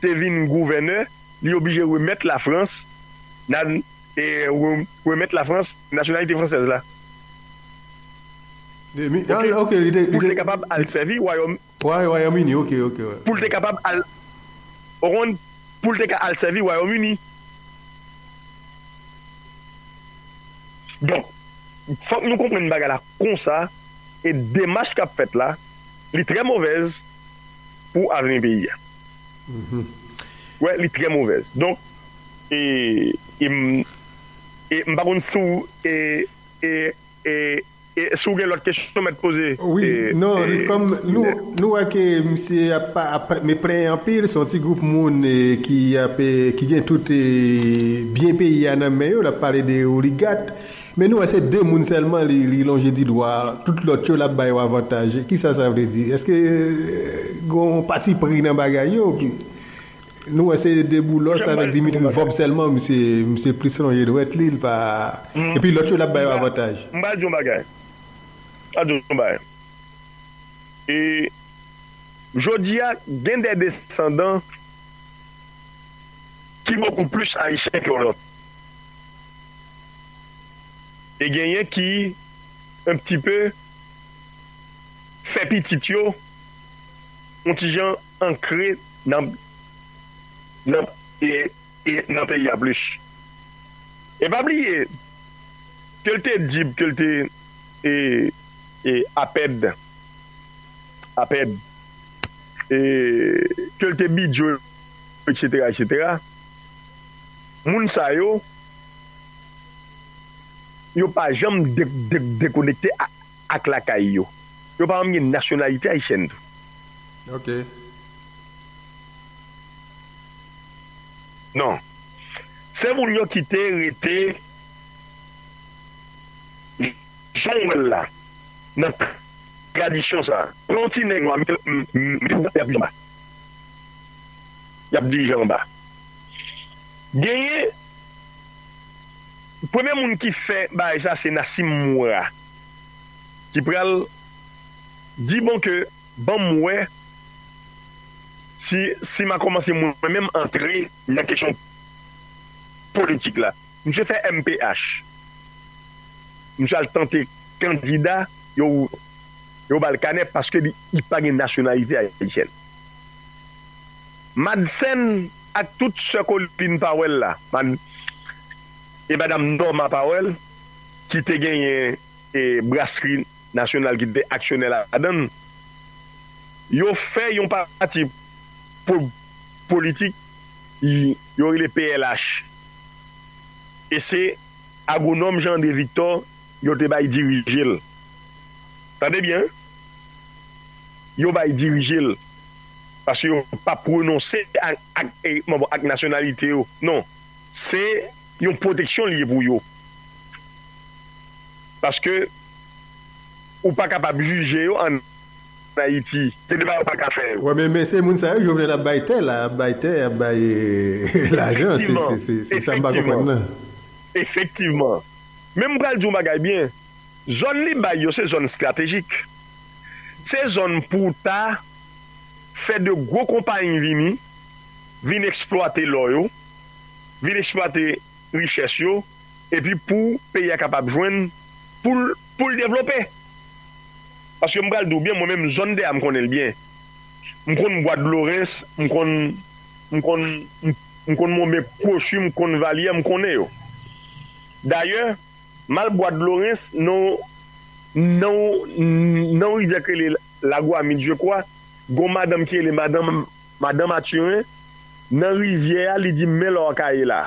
te vin gouvènè, li oblije remèt Lafrans, nan, e, re-, remèt Lafrans nasyonalite fransèz la. Ok, li te, pou l te kapab al sèvi wayòm, Wayòm Ini, ok, ok. Pou l te kapab al, ou konprann, pou l te ka al sèvi Wayòm Ini. Donk, fòk nou konprann bagay la konsa, e demach k ap fèt la, li trè movèz pou avni peyi a. Wè, li trè movèz. Donk, e, e, m, e m pa konn si w, e, e, e, e si w gen lòt kesyon, mèt poze. Wi, e, non, e, kòm nou, nou wè ke misye ap, ap, ap plenyen anpil, se yon ti gwoup moun, e, ki ap, e, ki gen tout, e, byen peyi a nan men yo, l ap pale de oligat. Men nou wè se de moun sèlman li, li lonje di dwa, tout lòt yo l ap ba yo avantaj. Kisa sa vle di? Èske, e, gon pati pri nan bagay yo? Nou wè se de boulos avèk Dimitri Vorbe sèlman, misye, misye plis lonje dwèt li, li pa, epi lòt yo l ap ba yo avantaj. M pral di yon bagay. M pral di yon bagay. E jodi a, gen de desandan ki bokou plis ayisyen ke yon lòt. E genyen ki, un petit peu, fè pitit yo yon ti jan ankre nan, nan, e, e nan peyi a plis. E pa bliye, ke l te dib, ke l te, e, e, apèd, apèd, e, ke l te bidyo, etsetera, etsetera, moun sa yo, yo pa janm de-, de-, dekonekte a-, ak lakay yo. Yo pa janm gen nasyonalite ayisyèn tou. Ok. Non. Se moun yo ki te rete jan w wè l la, nan tradisyon sa a. Pran yon ti nèg nwa, mete l, m, m, mete l y ap dirije anba. Y ap dirije anba. Genyen, premye moun ki fè bagay sa, se Nassim Moura, ki pral di, bon, ke ban m wè si, si m a kòmanse mwen menm antre nan kesyon politik la. Misye fè M P H. Misye al tante kandida, yo, yo ba l kanè paske li, li pa gen nasyonalite ayisyèn. Madsen ak tout sè Colin Powell la, mad-, e madanm Norma Powell, ki te genyen, e, brasri nasyonal ki te aksyonè ladan l, yo fè yon pati po-, politik, y-, yo rele P L H. E se agwonòm Jean André Victor yo te bay dirije l. Tande byen, wi. Yo bay dirije l. Paske yo pa pwononse ak, ak, e, bon, ak nasyonalite yo. Non. Se yon pwoteksyon li ye pou yo. Paske ou pa kapab jije yo ann Ayiti. Gen de bagay ou pa ka fè yo. Wè, men, men se moun sa yo, Jovenel ap bay tè la, ap bay tè, ap bay, e, lajan, se, se, se, se sa m pa konprann nan. Efektivman. Men m pral di yon bagay byen. Zòn li bay yo, se zòn estratejik. Se zòn pou w ta fè de gwo konpayi vini, vin eksplwate lò yo, vin eksplwate richès yo, epi pou peyi a kapab jwenn, pou l, pou l devlope. Paske m pral di w byen, mwen menm, zòn dèyè a, m konnen l byen. M konn Bwa Dlorens, m konn, m konn, m, m konn Monben Kwochi, m konn Valyè, m konnen yo. Dayè, m al Bwa Dlorens, nan, nan, nan yon rivyè ki rele Lagwamit, je kwa, gon madanm ki rele madanm, madanm Mathurin, nan rivyè a, li di m, "Men lò a ka ye la."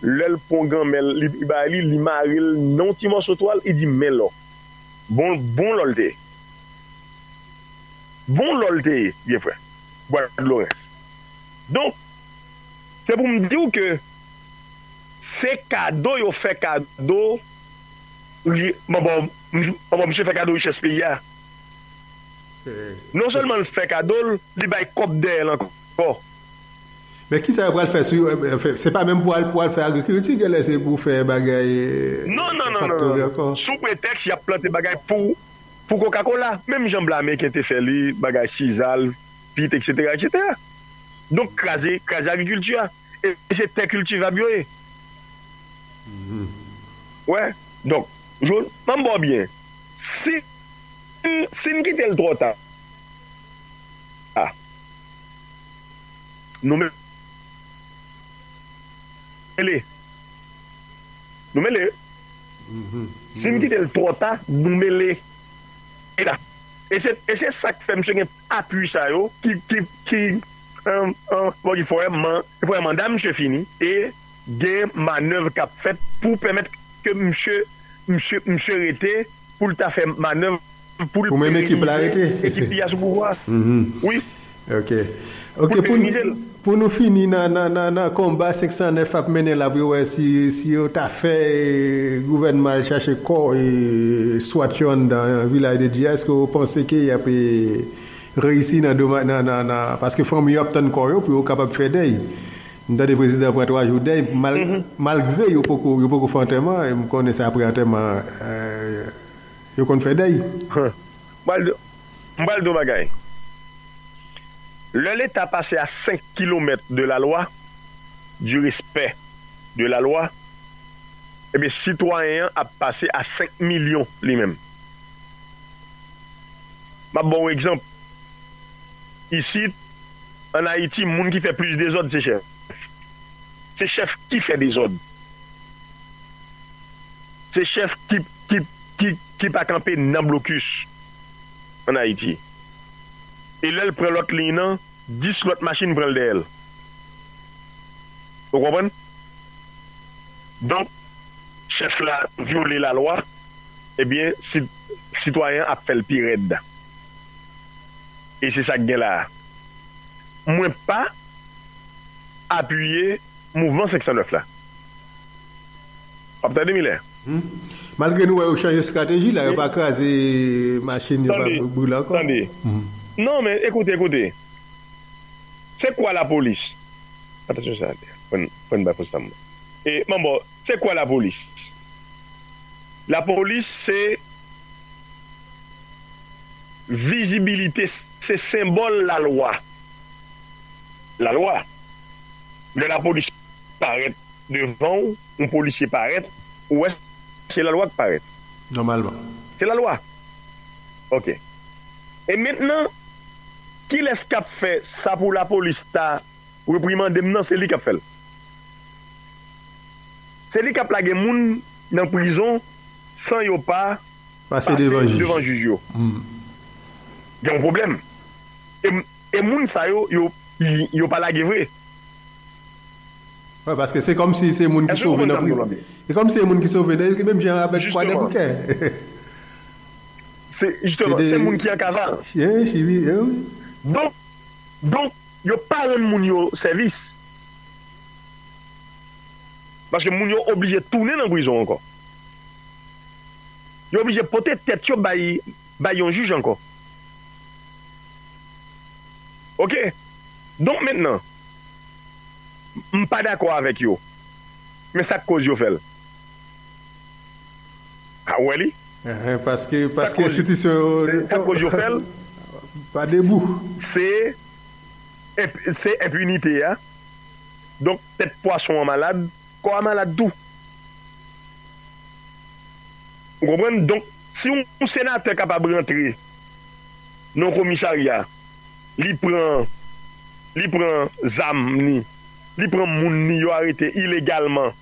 Lè l pran granmè l, li, li bay li, li mare l nan yon ti mòso twal, li di m, "Men lò." Bon, bon lò l te ye. Bon lò l te ye, byen frè. Bwa Dlorens. Donk, se pou m di w ke se kado yo fè kado, ri-, bon, bon, m-, bon, bon, misye fè kado richès peyi a. Non sèlman l fè kado l, li bay kòb dèyè l ankò. Men kisa yo pral fè sou yo? Anfen, se pa menm pou al, pou al fè agrikilti, genlè se pou fè bagay, eh, non, non, non, non, non. Faktori ankò. Sou pretèks y ap plante bagay pou, pou Coca-Cola. Menm jan blan ameriken te fè li, bagay sizal, pit, et cetera, et cetera. Donk, kraze, kraze agrikilti a. E se tè kiltivab yo ye. Mhm. Wè. Donk, jodi a, m ba w byen. Si, si n kite l twò ta, a, nou mele. Nou mele. Mhm. Si n kite l twò ta, nou mele. E la. E se, e se sa k fè misye gen apui sa yo, ki, ki, ki, an, an, bon, ki fò man, fò manda misye fini, e gen manèv k ap fèt pou pèmèt ke misye, misye, misye rete, pou l ta fè manèv, pou l pérenize ekip li a sou pouvwa. Mhm. Wi. Ok. Ok, pou n, pou nou fini nan, nan, nan, nan konba senk san nèf ap mennen la, pou yo wè si, si yo ta fè, eh, gouvènman al chache kò, eh, swat yo anndan vilaj de Dye, èske w panse ke y ap, eh, reyisi nan doma-, nan, nan, nan, paske fanmi yo ap tann kò yo pou yo kapab fè dèy. M tande prezidan pran twa jou dèy, mal-, malgre yo poko, yo poko fè antèman, e m konnen se apre antèman, eh, yo konn fè dèy. Huh. M pral di, m pral di w bagay. Lè Leta pase a senk kilomèt de la loi, du respect de la loi, ebyen, sitwayen an ap pase a senk milyon li menm. M ap ba w egzanp. Isit, ann Ayiti, moun ki fè plis dezòd, se chèf. Se chèf ki fè dezòd. Se chèf ki, ki, ki, ki pa kanpe nan blokis ann Ayiti. E lè l pran lòt liy nan, dis lòt machin pran l dèyè l. Ou konprann? Donk, chèf la vyole lalwa, ebyen, si, sitwayen an ap fè l pi rèd. E se sa k gen la a. Mwen pa apiye mouvman senk san nèf la. W ap tande, Milè? Hmm. Malgre nou wè yo chanje estrateji la, yo pa kraze machin, yo pa boule ankò. Tande. Hmm. Non, men ekoute, ekoute. Se kwa lapolis? Atansyon sa, pran, pran ba pou sa mwen. E, manbo, se kwa lapolis? Lapolis se vizibilite, se senbòl lalwa. Lalwa. Lè lapolis parèt devan w, yon polisye parèt, ou wè se lalwa k parèt. Nòmalman. Se lalwa. Ok. E mentnan, kilès k ap fè sa pou lapolis ta reprimande m nan, se li k ap fè l. Se li k ap lage moun nan prizon san yo pa pase devan jij yo. Hmm. Gen yon pwoblèm. E, e moun sa yo, yo, yo pa lage vre. Wè, paske se kòmsi se moun ki sove nan prizon. Se kòmsi se moun ki sove nan, menm jan avèk Kwadèboukè. Se, jisteman, se moun ki an kaval. Wi, wi. Donk, donk, yo pa rann moun yo sèvis. Paske moun yo oblije tounen nan prizon ankò. Yo oblije pote tèt yo bay, bay yon jij ankò. Ok? Donk mentnan, m pa dakò avèk yo. Men sa k koz yo fè l. A, ou wè li? Ehe, paske, paske enstitisyon yo pa debou. Se, se enpinite a. Donk, tèt pwason an malad, kò a malad tou. Ou konprann? Donk, si yon senatè kapab rantre nan yon komisarya, li pran, li pran zam ni, li pran moun ni yo arete ilegalman,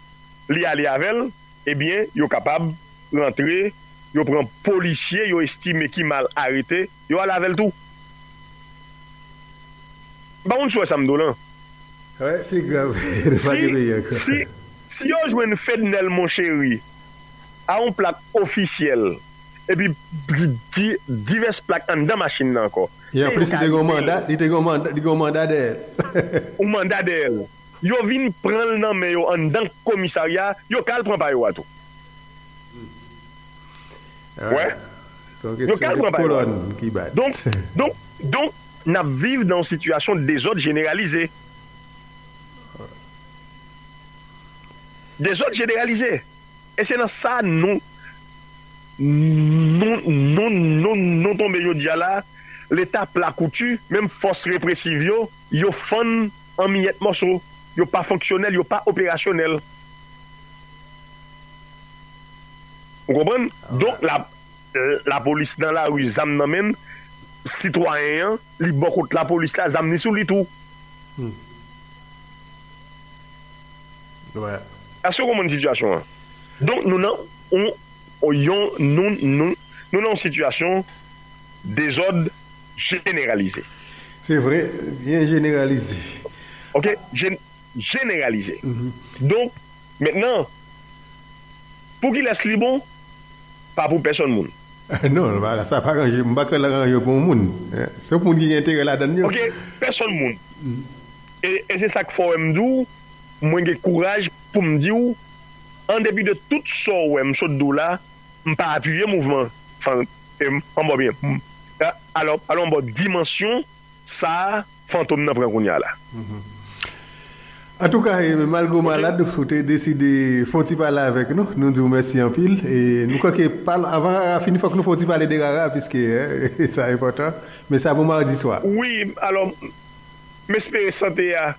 li ale avè l, ebyen, yo kapab rantre, yo pran polisye yo estime ki mal arete, yo ale avè l tou. M pa konn si w wè sa m di w lan. Wi, se grav. Si, si, si yo jwenn Fednel Monchery a yon plak ofisyèl, epi di, di, divès plak anndan machin nan ankò. E anplis, li te gen yon manda, li te gen yon manda, li gen yon manda dèyè l. Yon manda dèyè l. Yo vin pran l nan men yo anndan komisarya, yo ka al pran pa yo a tou. Wè. Yo ka al pran pa yo a tou. Donk, donk, donk, n ap viv nan yon sitiyasyon dezòd jeneralize. Dezòd jeneralize. E se nan sa nou, nou, nou, nou, nou tonbe jodi a la, Leta pla kouti, menm fòs represiv yo, yo fann an miyèt mòso. Yo pa fonksyonèl, yo pa operasyonèl. Ou konprann? Donk, la, lapolis nan lari, zam nan men l, sitwayen an, li bò kot lapolis la, zam ni sou li tou. Hmm. Èske w konprann sitiyasyon an? Donk, nou nan yon, yon, nou, nou, nou nan yon sitiyasyon dezòd jeneralize. Se vre, byen jeneralize. Ok, jen-, jeneralize. Donk, mentnan, pou kilès li bon, pa pou pèsonn moun. Non, sa pa ranje, m pa kwè l ranje pou yon moun. Se pou moun ki gen enterè ladan l yo. Ok, pèsonn moun. E, e se sa k fè w wè m di w, mwen gen kouraj pou m di w, an depi de tout sa w wè m sot di w la, m pa apiye mouvman. Anfen, e, m, an bò byen. M, a, alò, alò, an bò dimansyon sa a, fantom nan pran kounye a la. Antouka, e, malgre w malad, ou te deside fè yon ti pale avèk nou. Nou di w mèsi anpil. E nou kwè ke pal-, avan Rara fini, fòk nou fè yon ti pale de Rara, piske, e, sa enpòtan. Men sa pou madi swa. Wi, alò, m espere sante a,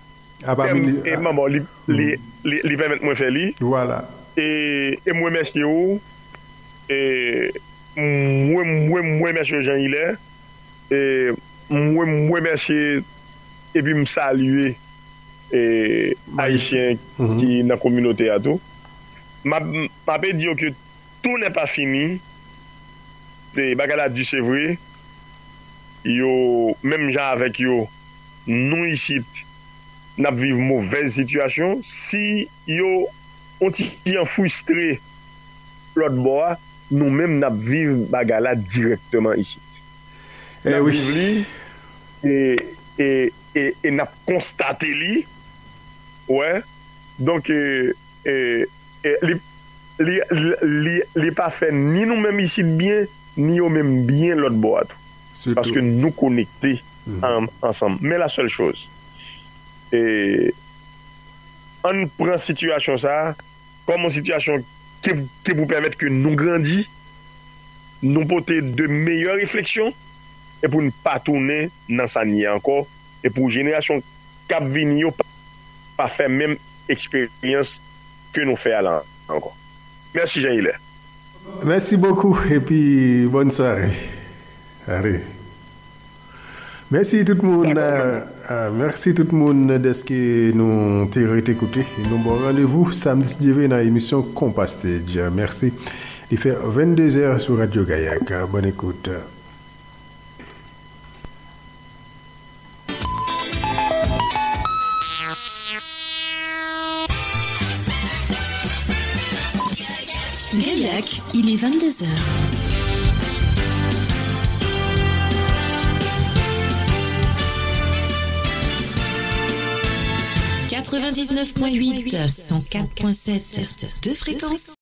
tèm, e, bon, li, li, li, li pèmèt mwen fè li. Vwala. E, e m remèsye w. E mwen, mwen, mwen remèsye w, Jean Hilaire. E mwen, mwen remèsye epi m salye, e, Ayisyen ki nan kominote a tou. M ap, m ap di yo ke tout n'est pas fini. E bagay la di, se vre. Yo, menm jan avèk yo, nou isit, n ap viv movèz sitiyasyon. Si yo, yon ti jan fristre lòt bò a, nou menm n ap viv bagay la dirèkteman isit. N ap viv li, e, e, e, e n ap konstate li. Wè. Donk, e, e, e, li, li, li, li, li pa fè ni nou menm isit byen, ni yo menm byen lòt bò a tou. Paske nou konekte an-, ansanm. Men la sèl choz, e, ann pran sitiyasyon sa a kòm yon sitiyasyon ki, ki pou pèmèt ke nou grandi, nou pote de meyè refleksyon, e pou n pa tounen nan sa n ye ankò, e pou jenerasyon k ap vini yo pa, pa fè menm eksperyans ke nou fè a la ankò. Mèsi, Jean Hilaire. Merci beaucoup et puis bonne soirée. Allez. Mèsi tout moun. Dakò, euh, euh, mèsi tout moun dèske nou te rete koute. Nou ba w randevou samdi si Dye vle nan emisyon Compas Stage. Mèsi. Li fè vennde zè sou Radyo Gayak. Bonne écoute. Gayak, il est vingt-deux heures. Quatre-vingt-dix-neuf point huit, cent quatre point sept, deux fréquences.